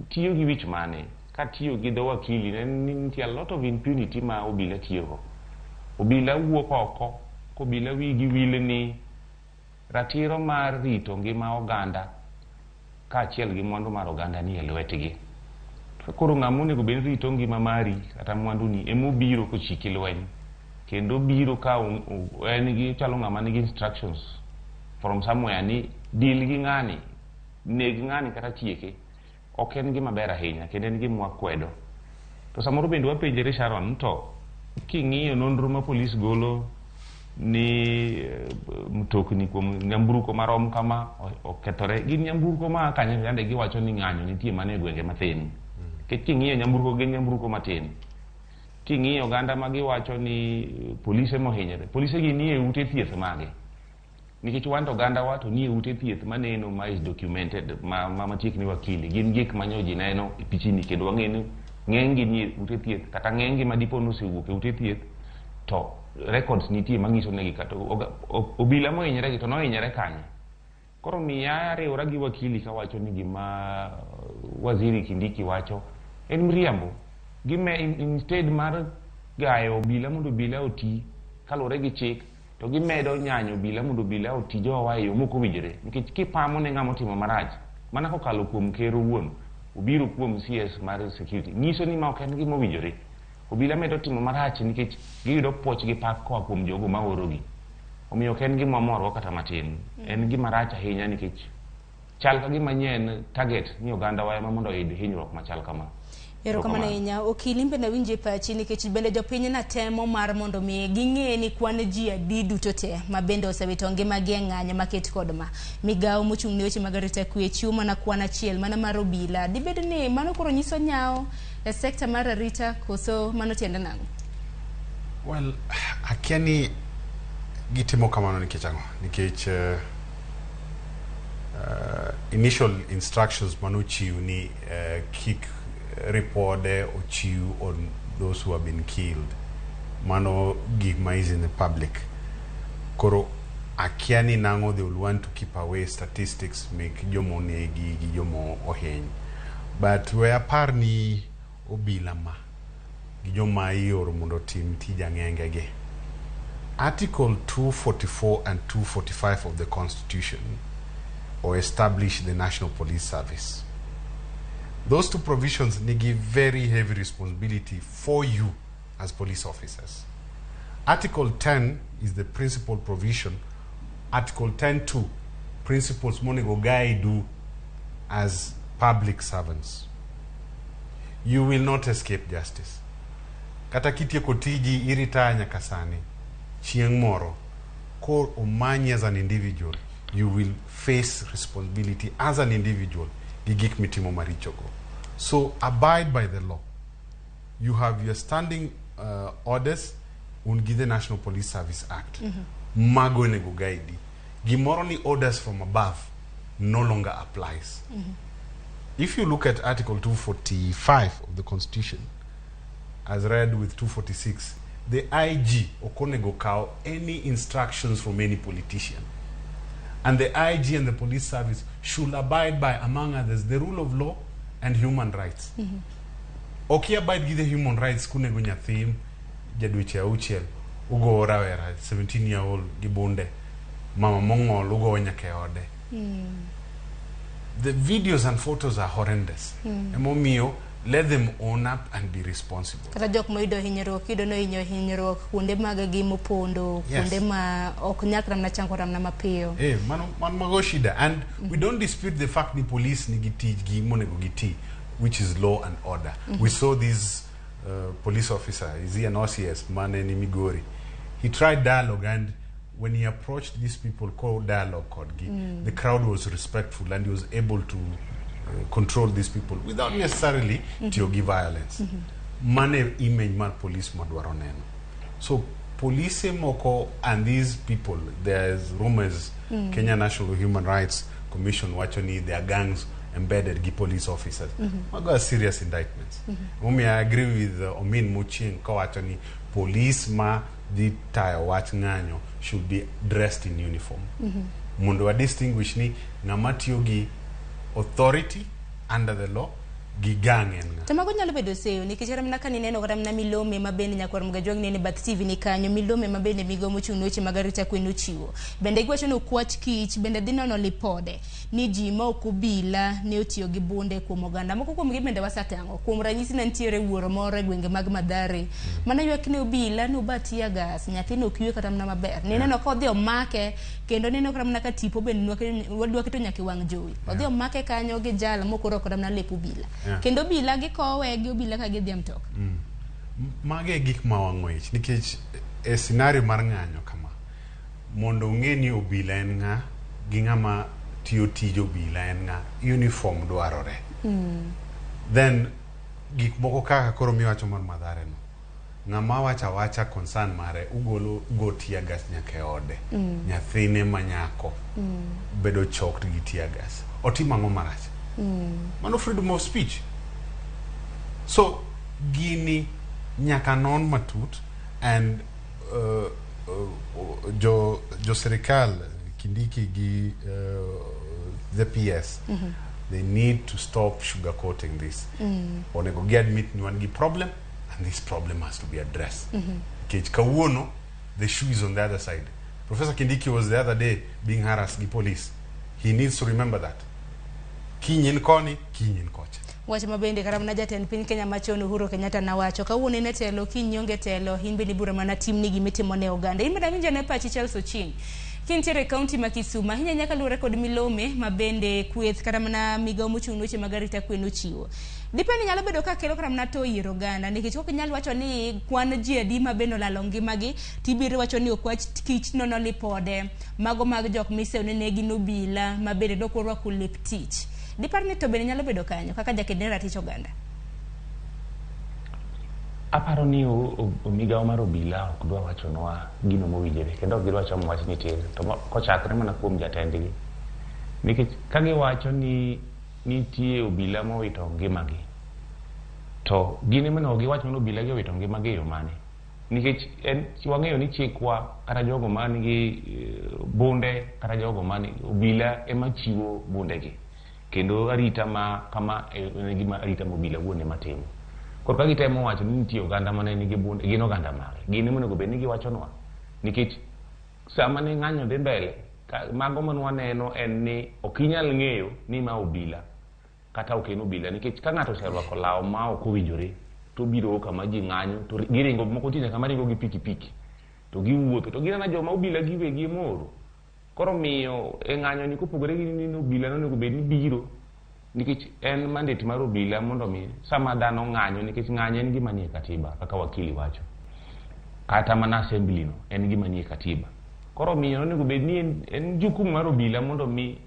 tiyo gi wich mane? Ka tiyo gi dho wakili ne nitie a lot of impunity ma obila tiyogo. Obila wuok oko kobila wigi wil ni ratiro mar rito ngima oganda kaachiel gi mwandu mar oganda nie lwetgi. Koro ng'ama onego bed ni rito ngima mari kata mwanduni emobiro kochiki lweny, kendo biro ka en gi chalo ng'ama nigi instructions from somewhere ni deal gi ng'ani, neg ng'ani kata tieke. Ok en gima ber ahinya kendo en gima wakwedo. To samoro bende wapenjore Sharon, to king'iyo nonro ma polis golo ni mtokni kuom nyamburko marom kama okethore, gin nyamburko ma kanyo yande giwacho ni ng'anyo nitie mana e gwenge mathin. Nikech king'iyo nyamburko gin nyamburko matin. King'iyo oganda ma giwacho ni polise mohinyore, polise gi nie ute thieth mage. Nikech wan to ogandawa to nie ute thieth maneno ma is documented ma machiegni wakili, gin gik ma nyo ji neno e pichni kendo wang'eyo ni ng'eny gi nie ute thieth kata ng'eny gi ma dipo ni osewuok e ute thieth To records nitie manyiso negi kata obila mohinyore gi to nohinyore kanye. Koro miya riwra gi wakili kawacho ni gima waziri Kindiki wacho en mriambo. Gime instead mar gayo obila mondo obila oti kaluwore gi chik, to gimedo nyanyo obila mondo obila oti jowa e yo mok owinjore. Nikech kipamo ne ng'ama otimo marach, mana kokalo kuom ker owuon, obiro kuom CS mar security, nyiso ni ma ok en gima owinjore. Obila medo timo marach nikech giyudo puoch gi pak koa kuom jogo maorogi. Omiyo ok en gima wamorgo kata matin. En gima rach ahinya nikech chal ka gima nye en target ni oganda wa ema mondo oyud hinyruok machal kama. Erokamano ahinya. Okili bende awinjo e pachi nikech bende jopiny na temo mar mondo mi ging'e ni kwan ji adi duto te ma bende osewito ngimagi e ng'anyo maket kod ma. Migawo mochung' ne weche mag arita kwe chiwo mana kwan achiel mana mar obila. Dibed ni mano koro nyiso nyawo e sekta mar arita koso mano tiende nang'o? Well, akia ni gitimo kamano nikech ang'o? Nikech initial instructions manochiw ni kik ripode ochiw on those who have been killed. Mano gik ma is in the public. Koro akia ni nang'o they will want to keep away statistics mek jomonegi gi jomo ohiny. But we apar ni obila ma gi joma ioro mondo otim tij ang'enge gi. Article 244 and 245 of the Constitution or establish the National Police Service. Those two provisions nigi very heavy responsibility for you as police officers. Article 10 is the principal provision. Article 10.2, principles monego guide you as public servants. You will not escape justice. Kata kitieko tiji iritaya nyaka sani, chieng' moro, ko omanyi as an individual, you will face responsibility as an individual gi gik mitimo marichogo. So abide by the law. You have your standing orders un gi the National Police Service Act. Mago onego guide. Gimoro ni orders from above no longer applies. If you look at Article 245 of the Constitution, as read with 246, the IG ok onego kaw any instructions from any politician. And the IG and the police service should abide by, among others, the rule of law and human rights. Ok abide gi the human rights kunego nyathi jadweche auchiel, ugo rawera 17 year old gi bunde, mama mong'ol ugo nyaka e ode. The videos and photos are horrendous. Emomiyo, let them own up and be responsible. Kata jok moyudo hinyruok, iyudo nohinyo hinyruok kuonde mag gi mopondo, kuonde ma ok nyal kata mana chango ramna mapiyo. Mano, mano mago shida. And we don't dispute the fact ni police nigi tijgi monego giti, which is law and order. We saw this police officer, is he an OCS, mane ni Migori. He tried dialogue, and when he approached these people, called dialogue kodgi, the crowd was respectful and he was able to control these people without necessarily tiyo gi violence. Mane image mar police madwaro neno. So police moko and these people, there's rumors, Kenya National Human Rights Commission wacho ni there are gangs embedded gi police officers. Mago are serious indictments. Omiyo I agree with Omin Muchieng kawacho ni police ma dhi tayo wach ng'anyo should be dressed in uniform. Mondo wa distinguish ni ng'ama tiyo gi authority under the law gi gang en ng'a. To mago nyalo bedo seyo nikech kata mana kanineno kata mana milome ma bende nyakwar Mgajwang' nene bath TV ni kanyo, milome ma bende migawo mochung' ne weche mag arita kwe nochiwo. Bende giwacho ni okwach kich bende dhi nono lipode ni ji ma ok obila ne otiyo gi bunde kuom oganda. Moko kuomgi bende wasetang'o. Kuom ranyisi ne nitiere wuoro moro e gwenge mag Mathare mane ywak ne obila ni oba tear gas, nyathino ok ywe kata mana maber. Nineno ka odhi omake kendo nineno kata mana ka tipo bende wadwa keto nyaka e wang' jowi. Odhi omake kanyo gi jal mok orwako kata mana lep obila. Kendo obila gikowe gi obila ka gidhi e mtoka. Mage e gik ma wang'o ich nikech e scenario mar ng'anyo kama mondo ong'e ni obila en ng'a gi ng'ama tiyo tij obila en ng'a, uniform dwarore. Then gik moko kaka koro miwacho mar Mathare no, ng'ama wacho awacha concern mare ugolo go tear gas nyaka e ode. Nyathine ma nyako bedo choked gi tear gas. Otimo ang'o marach? Mano freedom of speech. So gini nyaka non matut and Jo sirikal Kindiki gi the PS, they need to stop sugarcoating this. Onego gi admit ni wan gi problem and this problem has to be addressed. Nikech kawuono the shoe is on the other side. Professor Kindiki was the other day being harassed gi police. He needs to remember that. Kiny en koni, kiny en kocha. Wach ma bende kata mana jatend piny Kenya machon Uhuru Kenyatta nawacho kawuono en e telo, kiny ionge telo, in bende ibiro mana timni gimitimo ne oganda. In bende awinjo ne pachi Charles Ochieng. Kintiere e kaunti ma Kisumu, ahinya ahinya kaluwore kod milome ma bende kweth kata mana migawo mochung' ne weche mag arita kwe nochiwo. Dipe ni nyalo bedo ka kelo kata mana to yiero oganda nikech ok inyal wacho ni kwan ji adi ma bende olalo ngimagi tibiro wacho ni okwach kich nono lipode mago mag jok miseyo ni ne gin obila ma bende ne ok orwako lep tich. Dipar ni to bende nyalo bedo kanyo kaka jaked ne ratich oganda. Aparo ni migawo mar obila ok dwa wachonwa gino mowinjore kendo ok gidwa chomo wach ni tir to kochakre mana kuom jatendgi, nikech ka giwacho ni nitie obila mowito ngimagi to gin ema onego giwach mana obila gi owito ngimagi e yo mane, nikech en wang'eyo ni chikwa kata jogo man gi bunde kata jogo man obila ema chiwo bundegi kendo arita ma kama en gima arita ma obila wuon ema timo. Koro ka gitemo wacho ni nitie oganda mane nigi bunde, gin oganda mage? Gin ema onego bed ni giwachonwa, nikech sama ne ng'anyo dhi mbele mago mane waneno en ni ok inyal ng'eyo ni ma obila kata ok en obila, nikech ka ng'ato oserwako law ma ok owinjore to obiro kama ji ng'anyo to giringo, moko nitie nyaka maringo gi pikipiki to giwuotho to gin mana joma obila giwegi ema ooro. Koro miyo e ng'anyo ni kopogore gi ni obila nonego bed ni biro, nikech en mandate mar obila mondo mi sama dhano ng'anyo, nikech ng'anyo en gima nie katiba kaka wakili wacho, kata mana assembly no en gima nie katiba. Koro miyo onego bed ni en jukumu mar obila mondo mi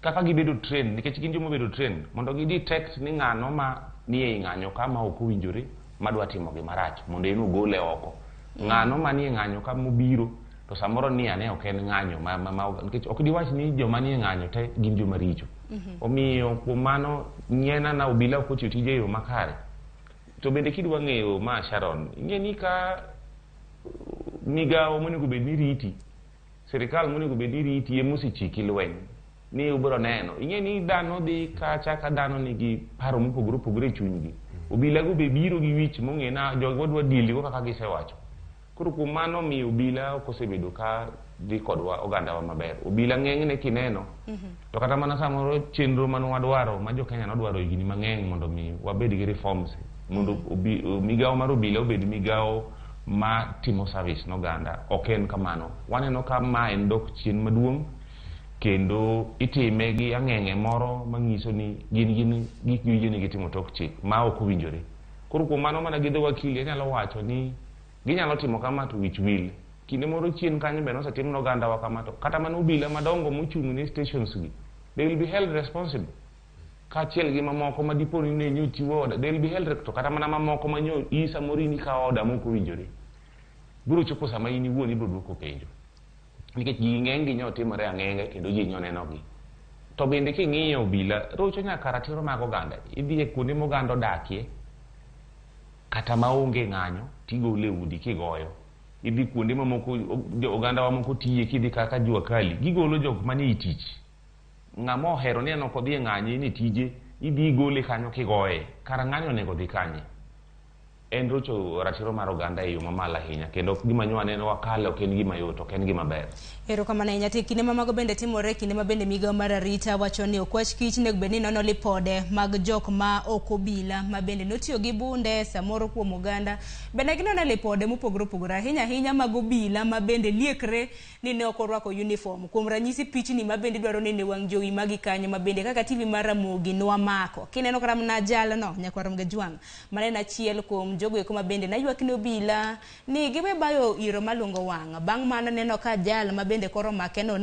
kaka gibedo trained, nikech gin joma obedo trained mondo gi detect ni ng'ano ma nie ng'anyo ka ma ok owinjore madwa timo gima rach mondo en ogole oko. Ng'ano manie ng'anyo ka mobiro to samoro ni ane ok en ng'anyo ma nikech ok diwach ni joma nie ng'anyo te gin joma richo. Omiyo kuom mano nyiena na obila ok otiyo tije e yo makare. To bende kidwa ng'eyo ma Sharon, ing'e ni ka migawo monego bed ni riti, sirikal monego bed ni riti ema osechiki lweny ni ubiro neno. Ing'e ni dhano dhi kacha ka dhano nigi paro mopogore opogore e chunygi. Obila go be biro gi wich mong'e na jogi wadwa deal go kaka gisewacho. Koro kuom mano miyo obila ok osebedo ka dhi kodwa ogandawa maber. Obila ng'enyne kineno, to kata mana samoro chenro mane wadwaro ma jo Kenya nodwaro higni mang'eny mondo mi wabed gi reforms mondo migawo mar obila obed migawo ma timo service n'oganda, ok en kamano. Waneno ka ma en dok chien maduong' kendo itime gi ang'eng'e moro manyiso ni gin gik miwinjo ni gitimo tok chik ma ok owinjore. Koro kuom mano mana gi dho wakili anyalo wacho ni ginyalo timo kama to wich wil. Kinde moro chien kanyo be nosetim ne ogandawa kama to kata mana obila madongo mochung' ne stations gi, they will be held responsible. Kaachiel gi mamoko ma dipo ni ne nyochiwo order, they will be held, to kata mana mamoko ma nyo in samoro in ikawo order mok owinjore. Biro chopo sama in iwuon ibiro duoko penjo. Nikech gigi ng'eny gi nyo timore ang'enge kendo ji nyo nenogi. To bende king'iyo obila, rocho nyaka ratiro mag oganda. Idhi e kuonde ma oganda odakie, kata maonge ng'anyo, tigole udi kigoyo. Idhi kuonde mamoko, ogandawa moko tiye, kidhi kaka jua kali, gigolo jok manie i tich. Ng'ama ohero ni en ok odhi e ng'anyo, en e tije, idhi igole kanyo kigoye. Kara ng'anyo onego odhi kanye? En rocho ratiro mar oganda e yo mamalo ahinya, kendo gima nyo waneno wakale ok en gima yot, ok en gima ber. Erokamano ahinya. To e kinde ma mago bende timore, kinde ma bende migawo mar arita wacho ni okwach kich nego bed ni nono lipode mag jok ma ok obila ma bende notiyo gi bunde samoro kuom oganda. Bende ginono lipode mopogore opogore, ahinya ahinya mag obila ma bende liekre ni ne ok orwako uniform. Kuom ranyisi pichni ma bende idwaro neno e wang' jowi magi kanyo ma bende kaka TV mar Ramogi nwamako. Kineno kata mana jalno, nyakwar Mgajwang', mane en achiel kuom jogo eko ma bende naywak ne obila ni giwe bayo iro malungo wang'. Bang' mano neno ka jal ma bende koro omake no